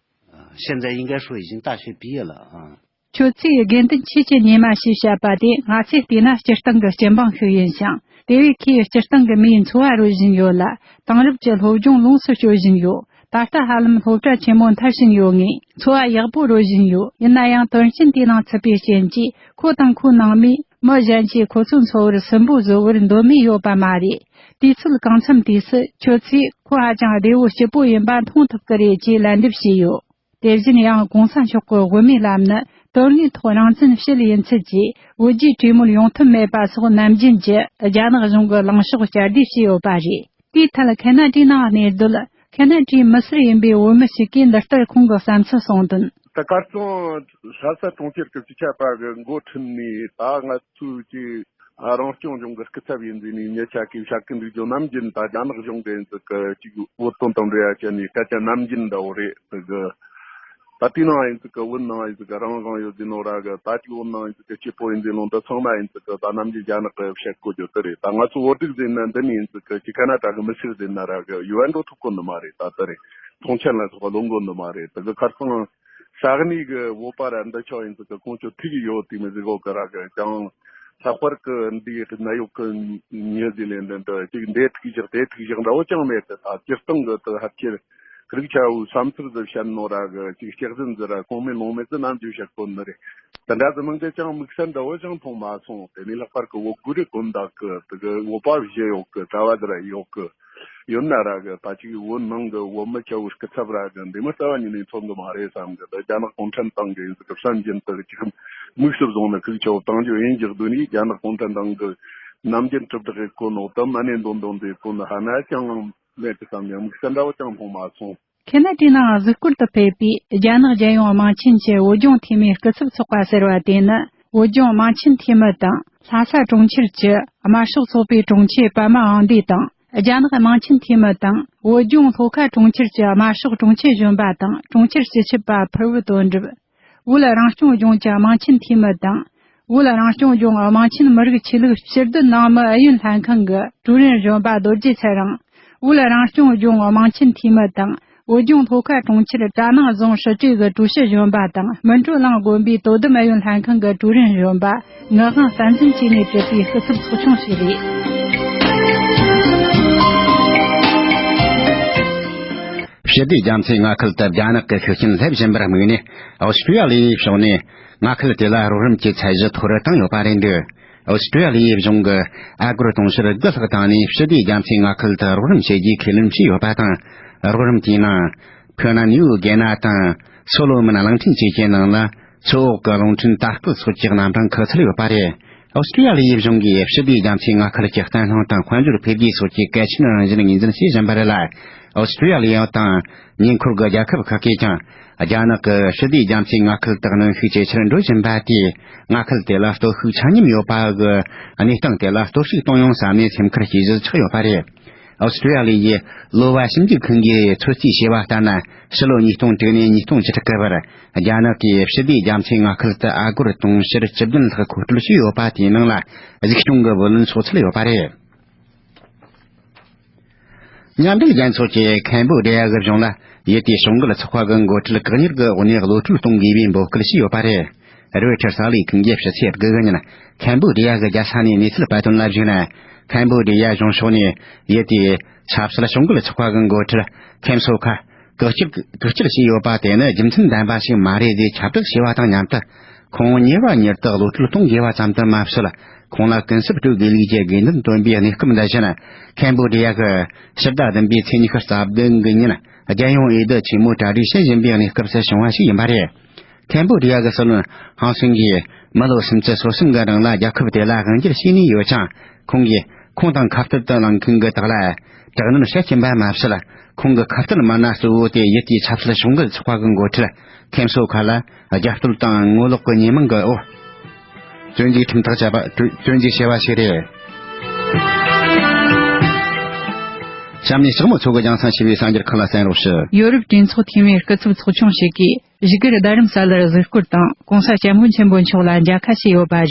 啊，现在应该说已经大学毕业了啊。 ཁྱོད་ཚོས་དགེ་འདུན་ཆོས་ཀྱི་ཉི་མ་ཞེས་བཤད་པ་དེ། ང་ཚོས་བལྟས་ན་སྤྱིར་བཏང་གི་སྤྱི་འབངས་ཤིག་ཡིན་ཞིང་། དེ་བས་ཁོས་སྤྱིར་བཏང་གི་མིའི་འཚོ་བ་རོལ་བཞིན་ཡོད་ལ། དེང་རབས་ཀྱི་སློབ་སྦྱོང་ལོངས་སུ་སྤྱོད་བཞིན་ཡོད། ད་ལྟ་ཧ་ལམ་སློབ་གྲྭ་ཆེན་མོ་མཐར་ཕྱིན་ཡོད་ངེས། འཚོ་བ་ཡག་པོ་རོལ་བཞིན་ཡོད། ཡིན་ན་ཡང་དོན་རྐྱེན་དེའི་ནང་ཚུད་པའི་རྐྱེན་གྱིས། ཁོ་དང་ཁོའི་ནང་མིས་མི་གཞན་གྱིས་ཁོ་ཚོའི་འཚོ་བར་སུན་པོ་བཟོ་བར་འདོད་མོས་ཡོད་པ་མ་རེད། དུས་ཚོད་གང་འཚམ་དུས་སུ་ཁྱོད་ཚོས་ཁོ་ཧ་ཅང་བདེ་བོ་སྐྱིད་པོ་ཡིན་པ་མཐོང་ཐུབ་ཀྱི་རེད་ཅེས་ལན་འདེབས་བྱས་ཡོད། དེ་བཞིན་ཡང་གོང་ས་མཆོག་གི་དབུ་མའི་ལམ་ནི་དོན་དངོས་ཐོག་རང་བཙན་ཕྱིར་ཡིན་ཚུལ་གྱིས། བོད་རྒྱའི་གྲོས་མོལ་ཡོང་ཐབས་མེད་པ་སོགས་ནམ་རྒྱུན་གྱི་རྒྱ་ནག་གཞུང་གི་ལངས་ཕྱོགས་བསྐྱར་ཟློས་བྱས་ཡོད་པ་རེད། དེའི་ཐད་ཁེ་ན་ཌའི་ནང་གནས་སྡོད། ཁེ་ན་ཌའི་མི་སེར་ཡིན་པའི་བོད་མི་ཞིག་གིས་འདི་ལྟར་ཁོང་གི་བསམ་ཚུལ་གསུངས་དོན། ད་ཁ་རྩང་ལྷ་ས་གྲོང་ཁྱེར་གྱི་སྤྱི་ཁྱབ་པ་གི་འགོ་ཁྲིད་ནས། ད་ང་ཚོས་ཀྱི་རང་སྐྱོང་ལྗོངས་ཀྱི་སྐུ་ཚབ་ཡིན་ཟེར་ནས་མྱི་ཆ་གིས་བཤད་ཀྱི་འདུག་ཅོ། ནམ་རྒྱུན་ད་རྒྱ་ནག་གཞུང་གི་ཡིན་ཟིག་གི་ཅིག་བོད་དོན་དང་འབྲེལ་ཡ་བྱས་ནས་སྐད་ཆ་ནམ་རྒྱུན་འདྲ་བོ་རེད་ཟིག་གི། ད་དེའི་ནང་ཡིན་ཟིག་གི། བོད་ནང་ཡིན་ཟིག་གི་རང་དབང་ཡོད་ཟེར་ནོ་ར་གི། ད་ཅིག་བོད་ནང་ཡིན་ཟིག་གི་སྐྱིད་པོ་ཡིན་ཟེར་ནོ། འདི་ཚང་མ་ཡིན་ཟིག་གི་ད་ནམ་རྒྱུན་རྒྱ་ནག་གི་བཤད་གོ་རྒྱུ་དེ་རེད། ད་ང་ཚོ་བོད་ཕྲུག་ཟེར་ན་འདི་ནས་ཡིན་ཟིག་གི་ཅིག་ཁ་ན་ཌ་གི་མི་སེར་ཟེར་ན་ར་གི་ཡུལ་བ་འགྲོ་ཐུབ་གོ་ནི་མ་རེད། ད་དེ་རེད། ཐོངས་མཆན་ལ་སོགས་པ་ལོན་གོ་ནི་མ་རེད། དེ་གི་ཁ་རྩང་ས་གནས་གི་བོད་པ་ར་འདི་ཆོ་ཡིན་ཟིག་གི་ཁོང་ཚོ་ཐུག་ཡོད་དེ་མི་ཟིག་གོ་གི་ར་གི་ཅང་། ལྷག་པར་གི་འདིའི་ནད་གཡོག་གི་མྱི་ཟིག་ལས་འདི་འདྲ་ཅིག་འདི་ཐུག་བཞག་དེ་ཐུག་བཞག་འདྲ་བོ་ཅང་མེད་དེ། ད་སྤྱིར་བཏང་གི་དེ་ཧ་ཁྱེར་རིག་ཆ་བོའི་བསམ་ཚུལ་ཟིག་བཤད་ནོ་ར་གི་ཅིག་སྐྱག་རྫུན་ཟིག་ར་གོང་མེད་ལོང་མེད་ཟིག་ནམ་རྒྱུན་བཤད་གོ་ནི་རེད། དེ་འདྲ་ཟིག་མིན་དེ་ཅང་དམིགས་བསལ་འདྲ་བོ་ཅང་མཐོང་མ་སོང་། དེ་ནས་ལྷག་པར་གི་བོད་གུ་རེ་དགོན་བདག་གི་དེ་གི་བོད་པ་བཞི་ཡོད་གི། གྲྭ་བ་ཟིག་ར་ཡོད་གི། ཡོད་ན་ར་གི་ད་ཅིག་བོད་ནང་གི་བོད་མི་ཆ་བོའི་སྐུ་ཚབ་ར་གི་འདི་མི་རྩ་བ་ཉིད་ནས་མཚོན་གི་མ་རེད་བསམ་གི། ད་རྒྱ་ནག་གུང་ཁྲན་ཏང་གི་ཡིན་ཟིག་གི་བསམ་བཞིན་དུ་ཅིག་དམིགས་སུ་བཟུང་ནི་ཁུག་ཆ་བོ་བཏང་རྒྱུ་ཡིན། རྒྱག་དུས་ནི་རྒྱ་ནག་གུང་ཁྲན་ཏང་གི་ནམ་རྒྱུན་གྲུབ་བསྒྲགས་གི་གོ་ནོ་དམ་མ་ནས་འདོན་འདོན་དེ་གོ་ནི་ཧ་ན་ཅང་མེད་དེ་བསམ་ཡང་དམིགས་བསལ་འདྲ་བོ་ཅང་མཐོང་མ་སོང་། ཁེ་ན་ཌའི་ནང་གཟིགས་སྐོར་དུ་ཕེབས་པའི་རྒྱ་ནག་རྒྱལ་ཡོངས་དམངས་ཆེན་གྱི་བོད་ལྗོངས་འཐུས་མིའི་སྐུ་ཚབ་ཚོགས་པ་ཟེར་བ་དེ་ནི། བོད་ལྗོངས་དམངས་ཆེན་འཐུས་མི་དང་། ལྷ་ས་གྲོང་ཁྱེར་གྱི་དམར་ཤོག་ཚོགས་པའི་དྲུང་ཆེ་པད་མ་དབང་འདུས་དང་། རྒྱ་ནག་དམངས་ཆེན་འཐུས་མི་དང་། བོད་ལྗོངས་ལྷོ་ཁ་གྲོང་ཁྱེར་གྱི་དམར་ཤོག་དྲུང་ཆེ་གཞོན་པ་དང་། གྲོང་ཁྱེར་སྤྱི་ཁྱབ་པ་ཕུར་བུ་དོན་གྲུབ། བོད་རང་སྐྱོང་ལྗོངས་ཀྱི་དམངས་ཆེན་འཐུས་མི་དང་། བོད་རང་སྐྱོང་ལྗོངས་དམངས་ཆེན་མི་རིགས་ཆོས་ལུགས་ཕྱིར་སྡོད་ནང་མི་ཨུ་ཡོན་ལྷན་ཁང་གི་ཀྲུའུ་རིན་གཞོན་པ་རྡོ་རྗེ་ཚེ་རིང་། བོད་རང་སྐྱོང་ལྗོངས་དམངས་ཆེན་འཐུས་མི་དང་། བོད་ལྗོངས་ལྷོ་ཁ་གྲོང་ཁྱེར་གྲ་ནང་རྫོང་སྲིད་གྲོས་ཀྱི་ཀྲུའུ་ཞི་གཞོན་པ་དང་། སྨིན་གྲོལ་གླིང་དགོན་པའི་དོ་དམ་ཨུ་ཡོན་ལྷན་ཁང་གི་ཀྲུའུ་རིན་གཞོན་པ། ངག་དབང་བསྟན་འཛིན་བཅས་ནས་གྲུབ་པའི་སྐུ་ཚབ་ཚོགས་ཆུང་ཞིག་རེད། ཞི་བདེ་རྒྱ་མཚོའི་མངའ་ཁུལ་དུ་རྒྱ་ནག་གི་ཤུགས་རྐྱེན་སླེབས་བཞིན་པར་དམིགས་ནས། ཨོ་སི་ཀྲི་ཡ་ལི་ཡའི་ཕྱོགས་ནས་མངའ་ཁུལ་དེ་ལ་རོགས་རམ་གྱི་ཚད་གཞི་མཐོ་རུ་བཏང་ཡོད་པ་རེད་འདུག་ཨོ་སི་ཀྲི་ཡ་ལི་ཡའི་གཞུང་གིས་ཨ་སྒོར་དུང་ཕྱུར་དགུ་ལྷག་བཏང་ནས་ཞི་བདེ་རྒྱ་མཚོའི་མངའ་ཁུལ་དུ་རོགས་རམ་བྱེད་རྒྱུའི་ཁས་ལེན་བྱས་ཡོད་པ་དང་། རོགས་རམ་དེའི་ནང་ཕུ་ན་ནིའུ་གྷེ་ན་དང་སོ་ལོ་མོན་གླིང་ཕྲན་བཅས་ཀྱི་ནང་ལ་མཚོ་འོག་གི་རླུང་འཕྲིན་ལྟ་སྐུལ་སོགས་ཀྱི་རྣམ་གྲངས་ཁུ་ཚུར་ཡོད་པ་རེད། ཨོ་སི་ཀྲི་ཡ་ལི་ཡའི་གཞུང་གིས་ཞི་བདེ་རྒྱ་མཚོའི་མངའ་ཁུལ་གྱི་བརྟན་ལྷིང་དང་དཔལ་འབྱོར་འཕེལ་རྒྱས་སོགས་ཀྱི་གལ་ཆེན་རང་བཞིན་ངོས་འཛིན་བྱེད་བཞིན་པ་རེད་ལ། ཨོ་སི་ཀྲི་ཡ་ལི་ཡ་དང་ཉེ་འཁོར་གྱི་རྒྱལ་ཁབ་ཁག་གིས་ཀྱང་རྒྱ་ནག་གིས་ཞི་བདེ་རྒྱ་མཚོའི་མངའ་ཁུལ་དུ་གནོན་ཤུགས་ཇེ་ཆེར་འགྲོ་བཞིན་པ་དེས་མངའ་ཁུལ་དེ་ལ་སྟོབས་ཤུགས་ཆ་སྙོམས་ཡོད་པ་གི་གནས་སྟངས་དེ་ལ་གཏོར་བཤིག་གཏོང་ཡོང་བསམ་ནས་སེམས་ཁུར་སྐྱེ་གཞི་ཆགས་ཡོད་པ་རེད། ཨོ་སི་ཀྲི་ཡ་ལི་ཡི་གློ་བ་ཞིབ་འཇུག་ཁང་གིས་ཚོད་རྩིས་བྱས་པ་ལྟར་ན། ཕྱི་ལོ་ཉིས་སྟོང་དྲུག་ནས་ཉིས་སྟོང་བཅུ་དྲུག་གི་བར། རྒྱ་ནག་གིས་ཕྱི་སྡེ་རྒྱ་མཚོའི་མངའ་ཁུལ་དུ་ཨ་སྒོར་དུང་ཕྱུར་བཅུ་བདུན་ལྷག་མཁོ་སྤྲོད་བྱས་ཡོད་པ་དེའི་ནང་ལ། གཟིགས་སྐྱོང་གི་བུ་ལོན་སོགས་ཚུད་ཡོད་པ་རེད། མཉམ་འབྲེལ་རྒྱལ་ཚོགས་ཀྱིས་ཁམ་བོ་ཌི་ཡ་གི་གཞུང་ལ་ཡུལ་དེའི་གཞུང་འགུལ་ཚོགས་པ་གི་འགོ་ཁྲིད་བཀག་ཉར་གྱི་འོག་ནས་གློད་གྲོལ་གཏོང་དགོས་པའི་འབོད་སྐུལ་བྱས་ཡོད་པ་རེད། རོའི་ཊར་གསར་ལས་ཁང་གིས་ཕྱི་ཚེས་དགུ་གི་ཉིན་ཁམ་བོ་ཌི་ཡ་གི་རྒྱལ་ས་ནས་གནས་ཚུལ་སྤེལ་དོན་ལ་གཞིགས་ན། ཁམ་བོ་ཌི་ཡ་གཞུང་ཕྱོགས་ནས་ཡུལ་དེའི་ཆབ་སྲིད་གཞུང་འགུལ་ཚོགས་པ་གི་འགོ་ཁྲིད་ཁམ་སོ་ཁ་བཀག་སྐྱིལ་བཀག་སྐྱིལ་བྱས་ཡོད་པ་དེ་ནི་རྒྱུ་མཚན་ལྡན་པ་ཞིག་མ་རེད་ཅེས་ཁྱབ་བསྒྲགས་བྱས་པ་དང་མཉམ་དུ། ཁོང་ངེས་པར་མྱུར་དུ་གློད་གྲོལ་གཏོང་དགོས་པ་ཙམ་དུ་མ་ཟད། ཁོང་ལ་ཀུན་གསབ་སྤྲོད་དགོས་ལུགས་ཀྱི་དགོས་འདུན་བཏོན་པའི་གནས་སྐབས་འདི་བཞིན། ཁམ་བོ་ཌི་ཡ་གི་ཕྱི་ཟླ་བདུན་པའི་ཚེས་ཉི་ཤུ་རྩ་བདུན་གི་ཉིན། རྒྱལ་ཡོངས་འོས་བསྡུ་ཆེན་མོ་གྲ་སྒྲིག་བྱེད་བཞིན་པའི་གནས་སྐབས་སུ་བྱུང་བ་ཞིག་ཡིན་པ་རེད། ཁམ་བོ་ཌི་ཡ་གི་སྲིད་བློན་ཧང་སུན་གྱིས་མི་ལོ་སུམ་ཅུ་སོ་གསུམ་གི་རིང་ལ་རྒྱལ་ཁབ་དེ་ལ་དབང་སྒྱུར་བྱས་ནས་ཡོད་ཅིང་། ཁོང་གིས་ཁོང་དང་ཁ་གཏད་དུ་ལངས་མཁན་གྱི་དག་ལ་དྲག་གནོན་བྱེད་ཀྱིན་པ་མ་ཟད། ཁོང་གི་ཁ་གཏད་མི་སྣ་གཙོ་བོ་དེ་ཡུལ་དེའི་ཆབ་སྲིད་གཞུང་གི་ཚོགས་པ་གི་འགོ་ཁྲིད་ཁམ་སོ་ཁ་ལ་རྒྱབ་གཏོད་དང་ངོ་ལོག་གི་ཉེས་མིང་གི་འོག་བཙོན་འཇུག་ཁྲིམས་ཐག་བཅད་པ་བཙོན་འཇུག་བྱས་པ་ཞིག་རེད། གཤམ་ནས་ཞག་མོ་ཚོ་གི་རྒྱང་སྲིང་ཞུ་བའི་གསར་འགྱུར་ཁག་ལ་གསན་རོགས་ཞུ། ཡོ་རོབ་གྲོས་ཚོགས་འཐུས་མིའི་སྐུ་ཚབ་ཚོགས་ཆུང་ཞིག་གིས་བཞུགས་སྒར་རྡ་རམ་ས་ལར་གཟིགས་སྐོར་དང་གོང་ས་སྐྱབས་མགོན་ཆེན་པོ་མཆོག་ལ་མཇལ་ཁ་བྱས་ཡོད་པ་རེད།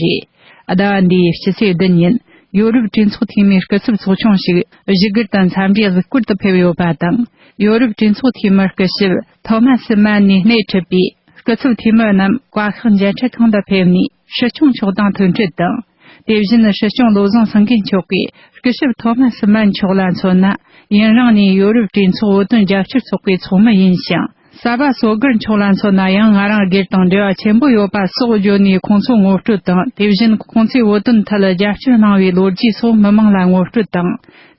ཟླ་བ་འདིའི་སྤྱི་ཚེས་བདུན་ཉིན་ཡོ་རོབ་གྲོས་ཚོགས་འཐུས་མིའི་སྐུ་ཚབ་ཚོགས་ཆུང་ཞིག་བཞུགས་སྒར་དུ་འཚམས་འདྲིའི་གཟིགས་སྐོར་དུ་ཕེབས་ཡོད་པ་དང་། ཡོ་རོབ་གྲོས་ཚོགས་འཐུས་མི་སྐུ་ཞབས་ཐོ་མ་སི་མན་ནས་སྣེ་ཁྲིད་པའི་སྐུ་ཚབ་འཐུས་མི་རྣམས་བཀའ་ཤག་མཇལ་འཕྲད་ཁང་དུ་ཕེབས་ནས་སྲིད་སྐྱོང་མཆོག་དང་ཐུག་འཕྲད་དང་། དེ་བཞིན་སྲིད་སྐྱོང་བློ་བཟང་སེང་གེ་མཆོག་གིས་སྐུ་ཞབས་ཐོ་མ་སི་མན་མཆོག་ལ་མཚོན་ན། ཡུན་རིང་ནས་ཡོ་རོབ་གྲོས་ཚོགས་བོད་དོན་རྒྱབ་སྐྱོར་ཚོགས་པའི་ཚོགས་མི་ཡིན་ཞིང་། གསར་པ་སོ་སྒར་མཆོག་ལ་མཚོན་ན་ཡང་ང་རང་སྒེར་དང་འབྲེལ་བ་ཆེན་པོ་ཡོད་པ་སོགས་བརྗོད་ནས་ཁོང་ཚོ་ངོ་སྤྲོད་དང་། དེ་བཞིན་ཁོང་ཚོས་བོད་དོན་ཐད་རྒྱབ་སྐྱོར་གནང་བའི་ལོ་རྒྱུས་སོགས་མི་མང་ལ་ངོ་སྤྲོད་དང་།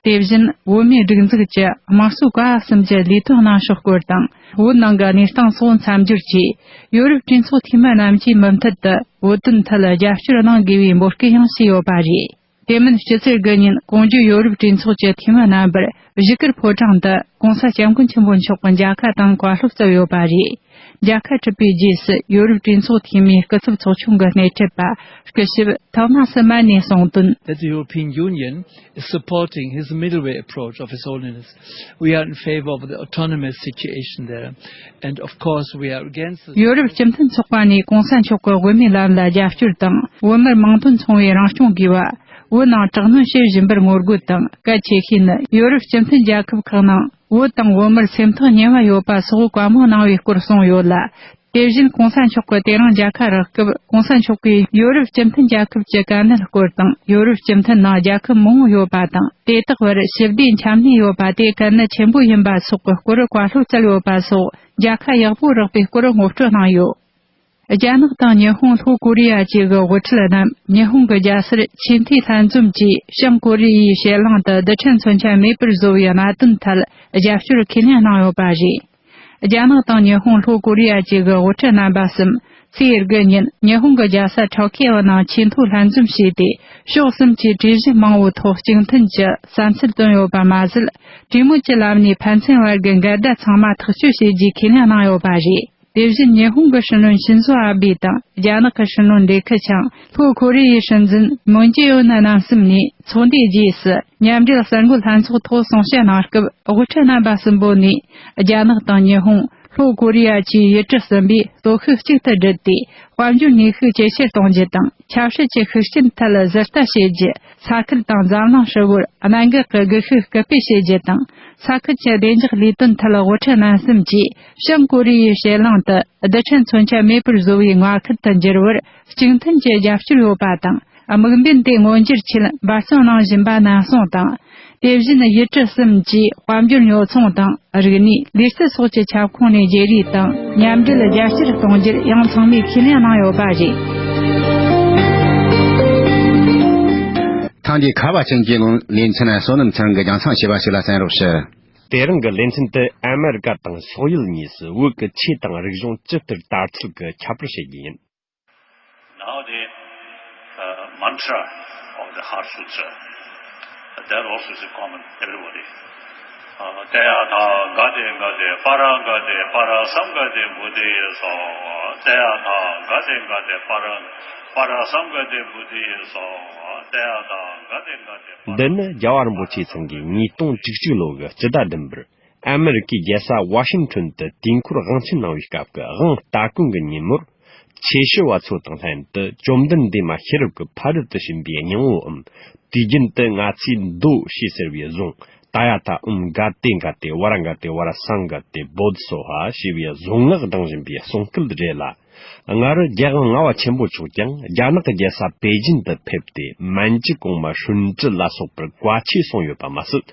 དེ་བཞིན་བོད་མིའི་སྒྲིག་འཛུགས་ཀྱི་དམངས་གཙོའི་ཀ་བ་གསུམ་གྱི་ལས་དོན་གནང་ཕྱོགས་སྐོར་དང་། བོད་ནང་གི་གནས་སྟངས་སོགས་མཚམས་སྦྱོར་གྱིས། ཡོ་རོབ་གྲོས་ཚོགས་འཐུས་མི་རྣམས་ཀྱིས་མུ་མཐུད་དུ་བོད་དོན་ཐད་རྒྱབ་སྐྱོར་གནང་དགོས་པའི་འབོད་སྐུལ་ཡང་བྱས་ཡོད་པ་རེད། དེ་མིན་སྤྱི་ཚེས་དགུ་ཉིན་གོང་བརྗོད་ཡོ་རོབ་གྲོས་ཚོགས་ཀྱི་འཐུས་མི་རྣམ་པར་བཞུགས་སྒར་ཕོ་བྲང་དུ་གོང་ས་སྐྱབས་མགོན་ཆེན་པོ་མཆོག་གི་མཇལ་ཁ་དང་བཀའ་སློབ་སྩལ་ཡོད་པ་རེད། མཇལ་ཁ་གྲུབ་པའི་རྗེས་སུ་ཡོ་རོབ་གྲོས་ཚོགས་འཐུས་མིའི་སྐུ་ཚབ་ཚོགས་ཆུང་གི་སྣེ་ཁྲིད་པ་སྐུ་ཞབས་ཐོ་མ་སི་མན་ནས་གསུངས་དོན། That the European Union is supporting his middle way approach of His Holiness. We are in favor of the autonomous situation there. And of course, we are against the ཡོ་རོབ་སྤྱི་མཐུན་ཚོགས་པ་ནས་གོང་ས་མཆོག་གི་དབུ་མའི་ལམ་ལ་རྒྱབ་སྐྱོར་དང་། བོད་མིར་མིང་དོན་མཚུངས་པའི་རང་སྐྱོང་དགོས་པ། བོད་ནང་དྲག་གནོན་བྱེད་བཞིན་པར་ངོ་རྒོལ་དང་། གལ་ཆེ་ཤོས་ནི་ཡོ་རོབ་སྤྱི་མཐུན་རྒྱལ་ཁབ་ཁག་ནང་བོད་དང་བོད་མིར་སེམས་ཐག་ཉེ་བ་ཡོད་པ་སོགས་བཀའ་མོལ་གནང་བའི་སྐོར་གསུངས་ཡོད་ལ། དེ་བཞིན་གོང་ས་མཆོག་གིས་དེ་རིང་མཇལ་ཁ་རག་སྐབས། གོང་ས་མཆོག་གིས་ཡོ་རོབ་སྤྱི་མཐུན་རྒྱལ་ཁབ་ཀྱི་དཀའ་གནད་སྐོར་དང་། ཡོ་རོབ་སྤྱི་མཐུན་ནང་རྒྱལ་ཁབ་མང་བོ་ཡོད་པ་དང་། དེ་དག་བར་ཞི་བདེ་འཆམ་མཐུན་ཡོད་པ་དེ་གལ་གནད་ཆེན་པོ་ཡིན་པ་སོགས་ཀྱི་སྐོར་བཀའ་སློབ་སྩལ་ཡོད་པ་སོགས་མཇལ་ཁ་ཡག་པོ་རག་པའི་སྐོར་ངོ་སྤྲོད་གནང་ཡོད། རྒྱ་ནག་དང་ཉི་ཧོང་ལྷོ་ཀོ་རི་ཡ་བཅས་ཀྱི་དབུ་ཁྲིད་རྣམས་ཉི་ཧོང་གི་རྒྱལ་སར་ཆེས་མཐོའི་ལྷན་འཛོམས་ཀྱིས་བྱང་ཀོ་རི་ཡའི་ཕྱེད་གླིང་དུ་རྡུལ་ཕྲན་མཚོན་ཆ་མེད་པར་བཟོ་བའི་གནད་དོན་ཐད་རྒྱབ་སྐྱོར་ཁས་ལེན་གནང་ཡོད་པ་རེད། རྒྱ་ནག་དང་ཉི་ཧོང་ལྷོ་ཀོ་རི་ཡ་བཅས་ཀྱི་དབུ་ཁྲིད་རྣམ་པ་གསུམ་ཚེས་དགུ་ཉིན་ཉི་ཧོང་གི་རྒྱལ་ས་ཊོ་ཀི་ཡོ་ནང་ཆེས་མཐོའི་ལྷན་འཛོམས་བྱས་ཏེ། ཕྱོགས་གསུམ་གྱི་གྲོས་གཞི་མང་བོའི་ཐོག་གཅིག་མཐུན་གྱི་བསམ་ཚུལ་བཏོན་ཡོད་པ་མ་ཟད། གྲོས་མོལ་གྱི་ལམ་ནས་ཕན་ཚུན་བར་གྱི་འགལ་ཟླ་ཚང་མ་ཐག་གཅོད་བྱེད་རྒྱུའི་ཁས་ལེན་གནང་ཡོད་པ་རེད། དེ་བཞིན་ཉི་ཧོང་གི་སྲིད་བློན་ཤིན་ཛོ་ཨ་བྷེ་དང་རྒྱ་ནག་གི་སྲིད་བློན་ལི་ཁེ་ཆང་། ལྷོ་ཀོ་རི་ཡའི་སྲིད་འཛིན་མུན་ཇེ་ཨོན་རྣམ་གསུམ་ནས་ཚོགས་འདུའི་རྗེས་སུ་མཉམ་འབྲེལ་གསར་འགོད་ལྷན་ཚོགས་ཐོག་གསུང་བཤད་གནང་སྐབས། དབུ་ཁྲིད་རྣམ་པ་གསུམ་པོ་ནས་རྒྱ་ནག་དང་ཉི་ཧོང་། ལྷོ་ཀོ་རི་ཡ་བཅས་ཡུལ་གྲུ་གསུམ་པས་སྟོབས་ཤུགས་གཅིག་ཏུ་བསྒྲིལ་ཏེ། དཔལ་འབྱོར་ནུས་ཤུགས་ཇེ་ཆེར་གཏོང་རྒྱུ་དང་། ཆབ་སྲིད་ཀྱི་ཤུགས་རྐྱེན་ཐད་ལ་ཟུར་ལྟ་བྱེད་རྒྱུ། ས་ཁུལ་དང་འཛམ་གླིང་ཧྲིལ་བོར་གནད་འགག་གི་སྒུལ་ཤུགས་སྐུལ་སྤེལ་བྱེད་རྒྱུ་དང་། ས་ཁུལ་གྱི་བདེ་འཇགས་ལས་དོན་ཐད་དབུ་ཁྲིད་རྣམ་གསུམ་གྱིས་བྱང་ཀོ་རི་ཡའི་ཕྱེད་གླིང་དུ་རྡུལ་ཕྲན་མཚོན་ཆ་མེད་པར་བཟོ་བའི་མངའ་ཁུལ་དུ་འགྱུར་བར་གཅིག་མཐུན་གྱི་རྒྱབ་སྐྱོར་ཡོད་པ་དང་། དམིགས་འབེན་དེ་མངོན་འགྱུར་ཆེད་འབད་བརྩོན་གནང་བཞིན་པ་ནན་གསུངས་དང་། དེ་བཞིན་ཡུལ་གྲུ་གསུམ་གྱིས་དཔལ་འབྱོར་ཉོ་ཚོང་དང་། རིག་གནས། ལུས་རྩལ་སོགས་ཀྱི་ཁྱབ་ཁོངས་ནས་བརྗེ་རེས་དང་མཉམ་འབྲེལ་རྒྱ་ཆེར་གཏོང་རྒྱུར་ཡང་ཚང་མས་ཁས་ལེན་གནང་ཡོད་པ་རེད། ཐེངས་འདིའི་ཁ་བ་ཅན་གྱི་ལེ་ཚན་བསོད་ནམས་ཚེ་རིང་གིས་རྒྱང་སྲིང་ཞུས་པ་ཞིག་ལ་གསན་རོགས་ཞུ། དེ་རིང་གི་ལེ་ཚན་དེ་ཨ་མེ་རི་ཀ་དང་སོག་ཡུལ་གཉིས་སུ་བོད་ཀྱི་ཆོས་དང་རིག་གཞུང་ཇི་ལྟར་དར་ཚུལ་གྱི་ཁྱད་པར་བཤད་རྒྱུ་ཡིན། Now the uh, mantra of the Heart Sutra, that also is a common everybody. Uh, Teya tha gade gade para gade para samgade bodhi so. Teya tha gade gade para པ་ར་སཾ་ག་ཏེ་བོ་དྷི་ཡེ་སྭཱ་ཧཱ། ཏདྱ་ཐཱ་ག་ཏེ་ག་ཏེ་པ་ར། འདི་ནི་རྒྱལ་བ་རིན་པོ་ཆེ་ཚང་གིས་ཉིས་སྟོང་བཅུ་གཅིག་ལོ་གི་སྤྱི་ཟླ་བདུན་པར་ཨ་མེ་རི་ཀའི་རྒྱལ་ས་ཝ་ཤིང་ཊོན་དུ་དུས་འཁོར་དབང་ཆེན་གནང་བའི་སྐབས་ཀྱི་དབང་སྟ་གོན་གྱི་ཉིན་མོར། ཆོས་ཞུ་བ་ཚོ་དང་ལྷན་དུ་བཅོམ་ལྡན་འདས་མ་ཤེས་རབ་ཀྱི་ཕ་རོལ་ཏུ་ཕྱིན་པའི་སྙིང་པོའམ། དུས་རྒྱུན་དུ་ང་ཚོས་མདོ་ཞེས་ཟེར་བའི་གཟུངས། ཏདྱ་ཐཱ་ཨོཾ་ག་ཏེ་ག་ཏེ་པ་ར་ག་ཏེ་པ་ར་སཾ་ག་ཏེ་བོ་དྷི་སྭཱ་ཧཱ་ཞེས་པའི་གཟུངས་སྔགས་བགྲངས་བཞིན་པའི་གསུང་སྐད་རེད་ལ། སྔར་རྒྱལ་དབང་ལྔ་པ་ཆེན་པོ་མཆོག་ཀྱང་རྒྱ་ནག་གི་རྒྱལ་ས་པེ་ཅིན་དུ་ཕེབས་ཏེ། མན་ཇུ་གོང་མ་ཧྲུན་ཀྲི་ལ་སོགས་པར་བཀའ་ཆོས་གསུངས་ཡོད་པ་མ་ཟད།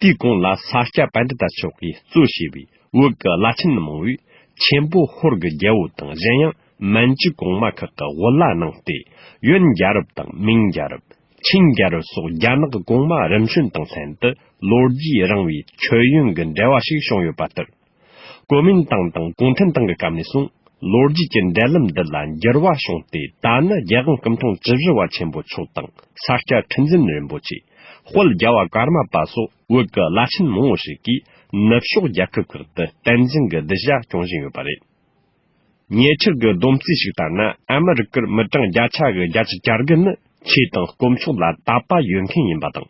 དེའི་གོང་ལ་ས་སྐྱ་པཎྜི་ཏ་མཆོག་གིས་གཙོ་བྱས་པའི་བོད་ཀྱི་བླ་ཆེན་མང་བོས་ཆེན་པོ་ཧོར་གྱི་རྒྱལ་པོ་དང་གཞན་ཡང་མན་ཇུ་གོང་མ་ཁག་གི་དབུ་བླ་གནང་སྟེ། ཡོན་རྒྱལ་རབས་དང་མིང་རྒྱལ་རབས། ཆིང་རྒྱལ་རབས་སོགས་རྒྱ་ནག་གི་གོང་མ་རིམ་བྱོན་དང་ལྷན་དུ་ལོ་རྒྱུས་རིང་བའི་མཆོད་ཡོན་གྱི་འབྲེལ་བ་ཞིག་བྱུང་ཡོད་པ་ལྟར། གོ་མིན་ཏང་དང་གུང་ཁྲན་ཏང་གི་སྐབས་ནས་བཟུང་ལོ་རྒྱུས་ཀྱི་འབྲེལ་ལམ་འདི་ལ་འགྱུར་བ་བྱུང་སྟེ། ད་ནི་རྒྱལ་དབང་སྐུ་ཕྲེང་བཅུ་བཞི་པ་ཆེན་པོ་མཆོག་དང་ས་སྐྱ་ཁྲི་འཛིན་རིན་པོ་ཆེ། དཔལ་རྒྱལ་བ་ཀརྨ་པ་སོགས་བོད་ཀྱི་བླ་ཆེན་མང་པོ་ཞིག་གིས་ནུབ་ཕྱོགས་རྒྱལ་ཁབ་ཁག་ཏུ་བསྟན་འཛིན་གྱི་གདུལ་བྱ་སྐྱོང་བཞིན་ཡོད་པ་རེད། ཉེ་ཆར་གྱི་བསྡོམས་རྩིས་ཤིག་ལྟར་ན། ཨ་མི་རི་ཀར་མི་གྲངས་བརྒྱ་ཆ་གི་བརྒྱད་ཅུ་གྱ་དགུ་ནི་ཆོས་དང་དཀོན་མཆོག་ལ་དད་པ་ཡོད་མཁན་ཡིན་པ་དང་།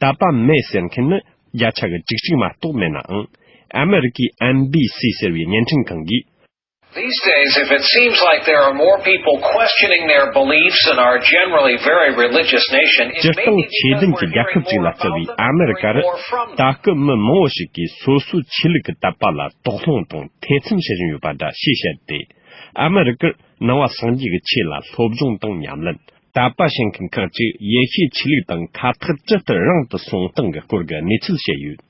དད་པ་མེད་ཟེར་མཁན་ནི་བརྒྱ་ཆ་གི་བཅུ་གཅིག་མ་གཏོགས་མེད་ནའང་། ཨ་མི་རི་ཀའི་ཨེན་བྷི་སི་ཟེར་བའི་བརྙན་འཕྲིན་ཁང་གིས། These days, if it seems like there are more people questioning their beliefs and are generally very religious nation, it སྤྱིར་བཏང་ཆོས་ལྡན་གྱི་རྒྱལ་ཁབ་ཅིག་ལ་བརྩི་བའི་ཨ་མི་རི་ཀར། ད་སྐབས་མི་མང་པོ་ཞིག་གིས་སོ་སོའི་ཆོས་ལུགས་ཀྱི་དད་པ་ལ་དོགས་སློང་དང་ཐེ་ཚོམ་བྱེད་བཞིན་ཡོད་པ་འདྲ་ཞེས་བཤད་དེ། ཨ་མི་རི་ཀར་ནང་པ་སངས་རྒྱས་ཀྱི་ཆོས་ལ་སློབ་སྦྱོང་དང་ཉམས་ལེན། དད་པ་བྱེད་མཁན་ཁག་ཅིག་ཡེ་ཤུའི་ཆོས་ལུགས་དང་ཁ་ཐག་ཇི་ལྟར་རིང་དུ་སོང་སྟངས་ཀྱི་སྐོར་གྱི་གནས་ཚུལ་བཤད་ཡོད།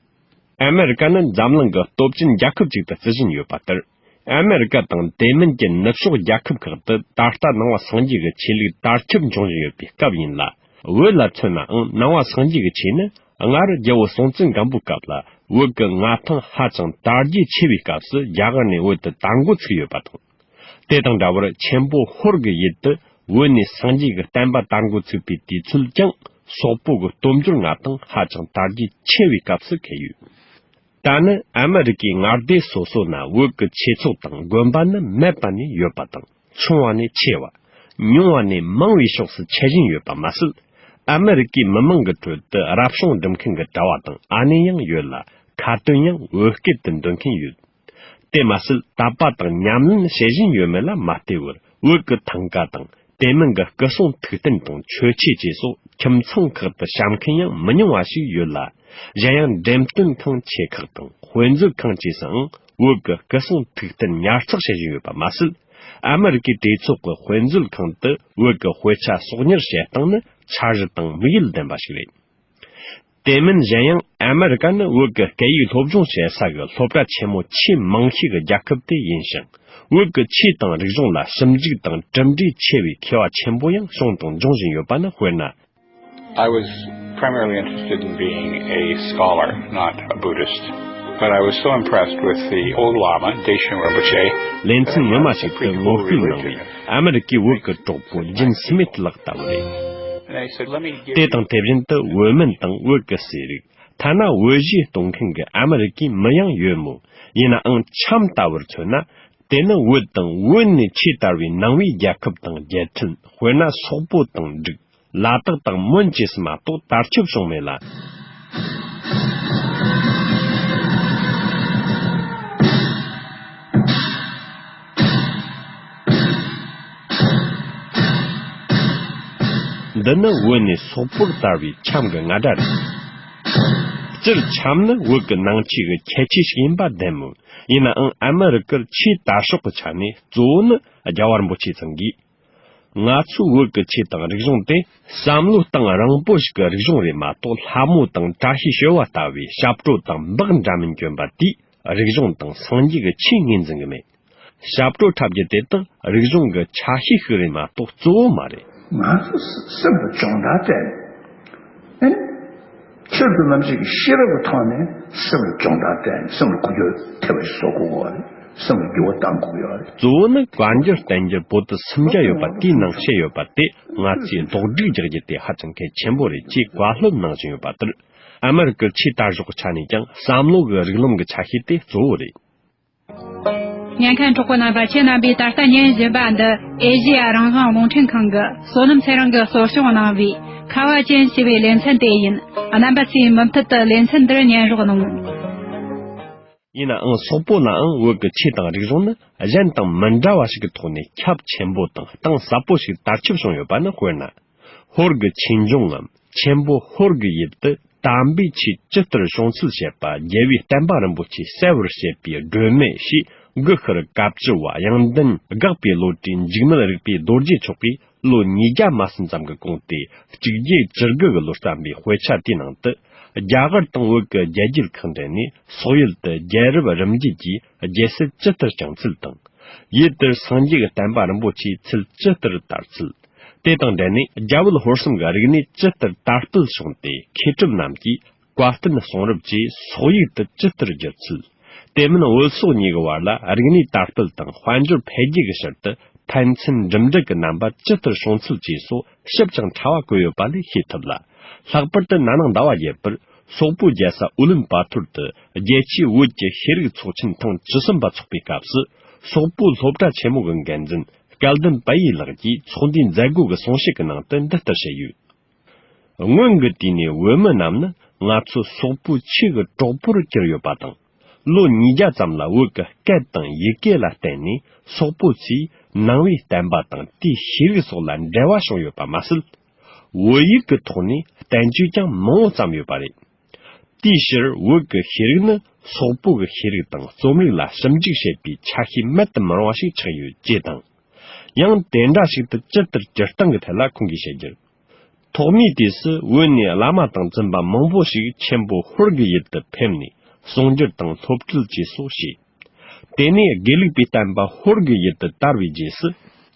ཨ་མེ་རི་ཀ་ནི་འཛམ་གླིང་གི་སྟོབས་ཅན་རྒྱལ་ཁབ་ཅིག་ཏུ་བརྩི་བཞིན་ཡོད་པ་ལྟར། ཨ་མེ་རི་ཀ་དང་དེ་མིན་གྱི་ནུབ་ཕྱོགས་རྒྱལ་ཁབ་ཁག་ཏུ་ད་ལྟ་ནང་པ་སངས་རྒྱས་ཀྱི་ཆོས་ལུགས་དར་ཁྱབ་འབྱུང་བཞིན་ཡོད་པའི་སྐབས་ཡིན་ལ། བོད་ལ་མཚོན་ནའང་ནང་པ་སངས་རྒྱས་ཀྱི་ཆོས་ནི་སྔར་རྒྱལ་པོ་སྲོང་བཙན་སྒམ་པོའི་སྐབས་ལ་བོད་ཀྱི་མངའ་ཐང་ཧ་ཅང་དར་རྒྱས་ཆེ་བའི་སྐབས་སུ་རྒྱ་གར་ནས་བོད་དུ་དར་འགོ་ཚུགས་ཡོད་པ་དང་། དེ་དང་འདྲ་བར་ཆེན་པོ་ཧོར་གྱི་ཡུལ་དུ་བོད་ནས་སངས་རྒྱས་ཀྱི་བསྟན་པ་དར་འགོ་ཚུགས་པའི་དུས་ཚོད་ཀྱང་སོག་པོ་གི་སྟོབས་འབྱོར་མངའ་ཐང་ཧ་ཅང་དར་རྒྱས་ཆེ་བའི་སྐབས་སུ་འཁེལ་ཡོད། ད་ནི་ཨ་མི་རི་ཀའི་མངའ་སྡེ་སོ་སོ་ན་བོད་ཀྱི་ཆོས་ཚོགས་དང་དགོན་པ་ནི་མེད་པ་ནས་ཡོད་པ་དང་། ཆུང་བ་ནས་ཆེ་བ། ཉུང་བ་ནས་མང་བའི་ཕྱོགས་སུ་ཆེ་བཞིན་ཡོད་པ་མ་ཟད། ཨ་མི་རི་ཀའི་མི་མང་གི་ཁྲོད་དུ་རབ་བྱུང་སྒྲུབ་མཁན་གྱི་གྲྭ་བ་དང་ཨ་ནེ་ཡང་ཡོད་ལ། ཁ་ཏོན་ཡང་བོད་སྐད་དུ་འདོན་མཁན་ཡོད། དེ་མ་ཟད་དད་པ་དང་ཉམས་ལེན་བྱེད་བཞིན་ཡོད་མེད་ལ་མ་ལྟོས་པར་བོད་ཀྱི་ཐང་ག་དང་དེ་མིན་གྱི་སྐུ་གསུང་ཐུགས་རྟེན་དང་མཆོད་ཆས་བཅས་སོགས་ཁྱིམ་ཚང་ཁག་ཏུ་བཤམས་མཁན་ཡང་མི་ཉུང་བ་ཞིག་ཡོད་ལ། གཞན་ཡང་འགྲེམས་སྟོན་ཁང་ཆེ་ཁག་དང་དཔེ་མཛོད་ཁང་བཅས་སུའང་བོད་ཀྱི་སྐུ་གསུང་ཐུགས་རྟེན་ཉར་ཚགས་བྱེད་བཞིན་ཡོད་པ་མ་ཟད། ཨ་མི་རི་ཀའི་གྲོས་ཚོགས་ཀྱི་དཔེ་མཛོད་ཁང་དུ་བོད་ཀྱི་དཔེ་ཆ་གསོག་ཉར་བྱེད་སྟངས་ནི་འཆར་གཞི་དང་དམིགས་ཡུལ་ལྡན་པ་ཞིག་རེད། དེ་མིན་གཞན་ཡང་ཨ་མི་རི་ཀ་ནི་བོད་ཀྱི་སྐད་ཡིག་སློབ་སྦྱོང་བྱེད་ས་གི་སློབ་གྲྭ་ཆེན་མོ་ཆེས་མང་ཤོས་ཀྱི་རྒྱལ་ཁབ་དེ་ཡིན་ཞིང་། བོད་ཀྱི་ཆོས་དང་རིག་གཞུང་ལ་ཞིབ་འཇུག་དང་གྲུབ་འབྲས་ཆེ་བའི་མཁས་པ་ཆེན་པོ་ཡང་བྱུང་དང་འབྱུང་བཞིན་ཡོད་པ་ནི། དཔེར་ན། I was primarily interested in being a scholar, not a Buddhist. But I was so impressed with the old Lama, Desen Rinpoche, ལེ་ཚན་ངོ་མ་ཞིག་ཏུ་ངོ་སྤྲོད་གནང་བའི་ཨ་མི་རི་ཀའི་བོད་ཀྱི་གྲོགས་པོ་ཇིན་སི་མིད་ལགས་ལྟ་བུ་རེད། And I said, let me give དེ་དང་དེ་བཞིན་དུ་བོད་སྨན་དང་བོད་ཀྱི་ཟས་རིགས། ཐ་ན་བོད་གཞས་གཏོང་མཁན་གྱི་ཨ་མི་རི་ཀའི་མི་ཡང་ཡོད་མོད། ཡིན་ནའང་འཆམ་ལྟ་བུར་མཚོན་ན། དེ་ནི་བོད་དང་བོད་ནས་ཆེས་དར་བའི་ནང་པའི་རྒྱལ་ཁབ་དང་རྒྱལ་ཕྲན། དཔེར་ན་སོག་པོ་དང་འབྲུག་ལ་དྭགས་དང་མོན་བཅས་སུ་མ་གཏོགས་དར་ཁྱབ་བྱུང་མེད་ལ། འདི་ནི་བོད་ནས་སོག་པོར་དར་བའི་འཆམ་གྱི་རྔ་སྒྲ་རེད། སྤྱིར་འཆམ་ནི་བོད་ཀྱི་ནང་ཆོས་ཀྱི་ཁྱད་ཆོས་ཤིག་ཡིན་པ་བདེན་མོད། ཡིན་ནའང་ཨ་མི་རི་ཀར་ཆོས་དར་ཕྱོགས་ཀྱི་ཆ་ནས་གཙོ་བོ་ནི་རྒྱལ་བ་རིན་པོ་ཆེ་ཚང་གིས། ང་ཚོའི་བོད་ཀྱི་ཆོས་དང་རིག་གཞུང་དེ་བསམ་བློ་གཏིང་རིང་པོ་ཞིག་གི་རིག་གཞུང་རེད་མ་གཏོགས། ལྷ་མོ་དང་བཀྲ་ཤིས་བྱེ་བ་ལྟ་བུའི་ཞབས་བྲོ་དང་འབག་འདྲ་མིན་གྱོན་པ་དེས་རིག་གཞུང་དང་སངས་རྒྱས་ཀྱི་ཆོས་ངོས་འཛིན་གྱི་མེད། ཞབས་བྲོ་འཁྲབ་རྒྱུ་དེ་དག་རིག་གཞུང་གི་ཆ་ཤས་ཤིག་རེད་མ་གཏོགས་གཙོ་བོ་མ་རེད། ང་ཚོ་སེམས་ལ་སྦྱོང་བརྡར་སྤྲད་ནས། ཨེ། ཆོས་དང་རྣམ་འབྱེད་ཀྱི་ཤེས་རབ་ཀྱི་ཐོག་ནས་སེམས་ལ་སྦྱོང་བརྡར་སྤྲད་ནས་སེམས་ལ་འགུལ་སྐྱོད་ཐེབས་པ་ཞིག་བཟོ་དགོས་པ་རེད། སེམས་ལ་འགྱུར་བ་གཏང་དགོས་ཀྱི་ཡོད་རེད། གཙོ་བོ་ནི་བཀའ་འགྱུར་བསྟན་འགྱུར་བོད་དུ་སུམ་བརྒྱ་ཡོད་པ་དེའི་ནང་བཤད་ཡོད་པ་དེ་ང་ཚོས་ལྡོག་སྒྲིག་རྒྱག་རྒྱུ་དེ་ཧ་ཅང་གལ་ཆེན་པོ་རེད་ཅེས་བཀའ་སློབ་གནང་བཞིན་ཡོད་པ་ལྟར། ཨ་མི་རི་ཀར་ཆོས་དར་ཕྱོགས་ཀྱི་ཆ་ནས་ཀྱང་བསམ་བློ་གི་རིགས་ལམ་གྱི་ཆ་ཤས་དེ་གཙོ་བོ་རེད། ཉན་མཁན་གྲོགས་པོ་རྣམ་པ། ཁྱེད་རྣམ་པས་ད་ལྟ་ཉན་བཞིན་པ་འདི་ཨེ་ཤེ་ཡ་རང་དབང་རླུང་འཕྲིན་ཁང་གི་བསོད་ནམས་ཚེ་རིང་གིས་གཙོ་སྐྱོང་གནང་བའི་ཁ་བ་ཅན་ཞེས་པའི་ལེ་ཚན་དེ་ཡིན། རྣམ་པ་ཚོས་མུ་མཐུད་དུ་ལེ་ཚན་འདིར་ཉན་རོགས་གནང་། ཡིན་ནའང་སོག་པོ་ལའང་བོད་ཀྱི་ཆོས་དང་རིག་གཞུང་ནི་གཞན་དང་མི་འདྲ་བ་ཞིག་གི་ཐོག་ནས་ཁྱབ་ཆེན་པོ་དང་གཏིང་ཟབ་པོ་ཞིག་དར་ཁྱབ་བྱུང་ཡོད་པ་ནི། དཔེར་ན། ཧོར་གྱི་ཆོས་འབྱུང་ངམ་ཆེན་པོ་ཧོར་གྱི་ཡུལ་དུ་དམ་པའི་ཆོས་ཇི་ལྟར་བྱུང་ཚུལ་བཤད་པ། རྒྱལ་བའི་བསྟན་པ་རིན་པོ་ཆེ་གསལ་བར་བྱེད་པའི་སྒྲོན་མེ་ཞེས་གུ་ཤྲི་བཀའ་བཅུ་བ་དབྱངས་ལྡན་འགག་པའི་བློ་གྲོས་འཇིགས་མེད་རིག་པའི་རྡོ་རྗེ་མཆོག་གིས་ལོ་ཉིས་བརྒྱ་མ་ཟིན་ཙམ་གྱི་གོང་དེ་གཅིག་བརྒྱད་བཅུ་དགུ་གི་ལོར་བརྩམས་པའི་དཔེ་ཆ་དེའི་ནང་དུ། རྒྱ་གར་དང་བོད་ཀྱི་རྒྱལ་རྒྱུད་ཁག་འདྲེས་ནས་སོག་ཡུལ་དུ་རྒྱལ་རབས་རིམ་བརྒྱུད་ཀྱི་རྒྱལ་སྲིད་ཇི་ལྟར་བསྐྱངས་ཚུལ་དང་། ཡུལ་དེར་སངས་རྒྱས་ཀྱི་བསྟན་པ་རིན་པོ་ཆེའི་ཚུལ་ཇི་ལྟར་དར་ཚུལ། དེ་དང་འབྲེལ་ནས་རྒྱ་བོད་ཧོར་གསུམ་གྱི་རིག་གནས་ཇི་ལྟར་དར་སྤེལ་བྱུང་སྟེ། མཁས་གྲུབ་རྣམས་ཀྱིས་བཀའ་བསྟན་གསུང་རབ་བཅས་སོག་ཡིག་ཏུ་ཇི་ལྟར་བསྒྱུར་ཚུལ། དེ་མིན་བོད་སོག་གཉིས་ཀྱི་བར་ལ་རིག་གནས་དར་སྤེལ་དང་དཔལ་འབྱོར་འཕེལ་རྒྱས་ཀྱི་ཕྱིར་དུ་ཕན་ཚུན་འགྲིམ་འགྲུལ་གྱི་རྣམ་པ་ཇི་ལྟར་བྱུང་ཚུལ་བཅས་སོགས་ཞིབ་ཅིང་ཕྲ་བ་བཀོད་ཡོད་པ་ལས་ཤེས་ཐུབ་ལ། ལྷག་པར་དུ་ན་ནིང་ཟླ་བ་བརྒྱད་པར་སོག་པོའི་རྒྱལ་ས་ཨུ་ལུན་པ་ཐོར་དུ་རྒྱལ་སྤྱིའི་བོད་ཀྱི་ཤེས་རིག་ཚོགས་ཆེན་ཐེངས་བཅུ་གསུམ་པ་འཚོགས་པའི་སྐབས་སུ། སོག་པོའི་སློབ་གྲྭ་ཆེན་མོ་གི་འགན་འཛིན་སྐལ་ལྡན་པ་ཡེ་ལགས་ཀྱིས་ཚོགས་འདུའི་མཛད་སྒོ་གི་གསུང་བཤད་ཀྱི་ནང་དུ་འདི་ལྟར་བཤད་ཡོད། སྔོན་གྱི་དུས་ནས་བོད་མི་རྣམས་ནི་ང་ཚོ་སོག་པོའི་ཆོས་ཀྱི་གྲོགས་པོར་གྱུར་ཡོད་པ་དང་། ལོ་ཉིས་བརྒྱ་ཙམ་ལ་བོད་ཀྱི་སྐད་དང་ཡི་གེ་ལ་བརྟེན་ནས་སོག་པོ་ཚོས་ནང་པའི་བསྟན་པ་དང་དེའི་ཤེས་རིག་སོགས་ལ་འབྲེལ་བ་བྱུང་ཡོད་པ་མ་ཟད། བོད་ཡིག་གི་ཐོག་ནས་བསྟན་བཅོས་ཀྱང་མང་བོ་བརྩམས་ཡོད་པ་རེད། དེའི་ཕྱིར་བོད་ཀྱི་ཤེས་རིག་ནི་སོག་པོ་གི་ཤེས་རིག་དང་རྩོམ་རིག་ལ་ཞིབ་འཇུག་བྱེད་པའི་ཆ་ཤས་མེད་དུ་མི་རུང་བ་ཞིག་ཆགས་ཡོད་ཅེས་དང་། ཡང་དེ་འདྲ་ཞིག་ཏུ་ཇི་ལྟར་གྱུར་སྟངས་ཀྱི་ཐད་ལ་ཁོང་གིས་བཤད་རྒྱུར། ཐོག་མའི་དུས་སུ་བོད་ནས་བླ་མ་དང་བཙུན་པ་མང་པོ་ཞིག་ཆེན་པོ་ཧོར་གྱི་ཡུལ་དུ་ཕེབས་ནས་གསུང་སྒྱུར་དང་སློབ་ཁྲིད་བཅས་སོགས་བྱས། དེ་ནས་དགེ་ལུགས་པའི་བསྟན་པ་ཧོར་གྱི་ཡུལ་དུ་དར་བའི་རྗེས་སུ།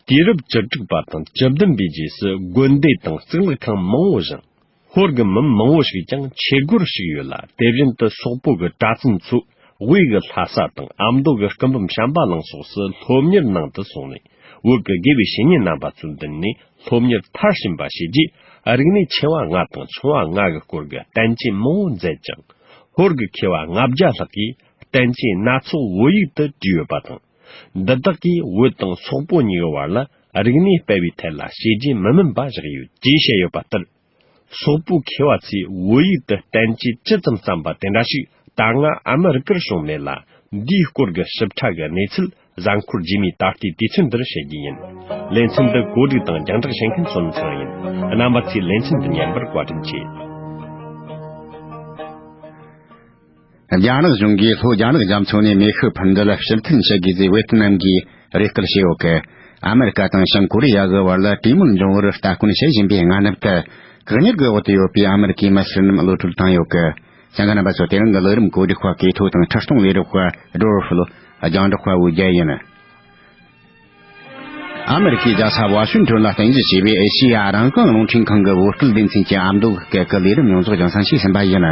དུས་རབས་བཅུ་དྲུག་པ་དང་བཅུ་བདུན་པའི་རྗེས་སུ་དགོན་སྡེ་དང་གཙུག་ལག་ཁང་མང་བོ་བཞེངས། ཧོར་གྱི་མི་མང་བོ་ཞིག་ཀྱང་ཆོས་སྒོར་ཞུགས་ཡོད་ལ། དེ་བཞིན་དུ་སོག་པོ་གི་གྲྭ་བཙུན་ཚོས་དབུས་ཀྱི་ལྷ་ས་དང་ཨ་མདོ་གི་སྐུ་འབུམ་བྱམས་པ་གླིང་སོགས་སུ་སློབ་གཉེར་གནང་དུ་སོང་ནས། བོད་ཀྱི་དགེ་བའི་བཤེས་གཉེན་རྣམ་པ་ཚོའི་མདུན་ནས་སློབ་གཉེར་མཐར་ཕྱིན་པ་ཞེས་རྗེས། རིག་གནས་ཆེ་བ་ལྔ་དང་ཆུང་བ་ལྔ་གི་སྐོར་གྱི་བསྟན་བཅོས་མང་བོ་མཛད་ཅིང་། ཧོར་གྱི་མཁས་པ་ལྔ་བརྒྱ་ལྷག་གིས་བསྟན་བཅོས་སྣ་ཚོགས་བོད་ཡིག་ཏུ་བྲིས་ཡོད་པ་དང་། འདི་དག་གིས་བོད་དང་སོག་པོ་གཉིས་ཀྱི་བར་ལ་རིག་གནས་སྤེལ་བའི་ཐད་ལ་བྱས་རྗེས་མི་དམན་པ་བཞག་ཡོད་ཅེས་བཤད་ཡོད་པ་ལྟར། སོག་པོའི་མཁས་པ་ཚོས་བོད་ཡིག་ཏུ་བསྟན་བཅོས་ཇི་ཙམ་བརྩམས་པ་དེ་འདྲ་ཞིག་ད་སྔ་ཨ་མི་རི་ཀར་བྱུང་མེད་ལ། འདིའི་སྐོར་གྱི་ཞིབ་ཕྲ་གི་གནས་ཚུལ་གཟའ་འཁོར་རྗེས་མའི་ད་ལྟའི་དུས་ཚོད་འདིར་བཤད་རྒྱུ་ཡིན། ལེ་ཚན་འདི་གོ་སྒྲིག་དང་རྒྱང་བསྒྲགས་བྱེད་མཁན་བསོད་ནམས་ཚེ་རིང་ཡིན། རྣམ་པ་ཚོས་ལེ་ཚན་འདི་ཉན་པར་བཀའ་དྲིན་ཆེ། རྒྱ་ནག་གཞུང་གིས་ལྷོ་རྒྱ་ནག་རྒྱ་མཚོ་ནས་མེ་ཤུགས་འཕུར་མདེལ་ཕྱིར་འཐེན་བྱེད་དགོས་ཚུལ་ཝེ་ཏི་ནམ་གྱིས་རེ་སྐུལ་བྱས་ཡོད་སྐད། ཨ་མེ་རི་ཀ་དང་བྱང་ཀོ་རི་ཡ་གི་བར་ལ་གྲོས་མོལ་འབྱུང་བར་སྟ་གོན་བྱེད་བཞིན་པའི་སྔ་ནུབ་ཏུ། བཀག་ཉར་གྱི་འོག་ཏུ་ཡོད་པའི་ཨ་མེ་རི་ཀའི་མི་སེར་རྣམས་གློད་གྲོལ་བཏང་ཡོད་སྐད། གསན་མཁན་རྣམ་པ་ཚོ། དེ་རིང་གི་ལས་རིམ་གོ་སྒྲིག་པ་གི་ཐོ་དང་ཁྲིད་སྟོན་ལས་རོགས་པ་སྒྲོར་ཧྥུ་ལོ། རྒྱང་བསྒྲགས་པ་འོད་རྒྱལ་ཡིན། ཨ་མེ་རི་ཀའི་རྒྱལ་ས་ཝ་ཤིང་ཊོན་ལ་རྟེན་གཞི་བྱས་པའི་ཨེ་ཤེ་ཡ་རང་དབང་རླུང་འཕྲིན་ཁང་གི་བོད་སྐད་སྡེ་ཚན་གྱི་ཨ་མདོ་གི་སྐད་ཀྱི་ལས་རིམ་ཡོངས་རྫོགས་རྒྱང་སྲིང་ཞུས་ཟིན་པ་ཡིན།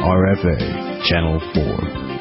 R F A Channel four.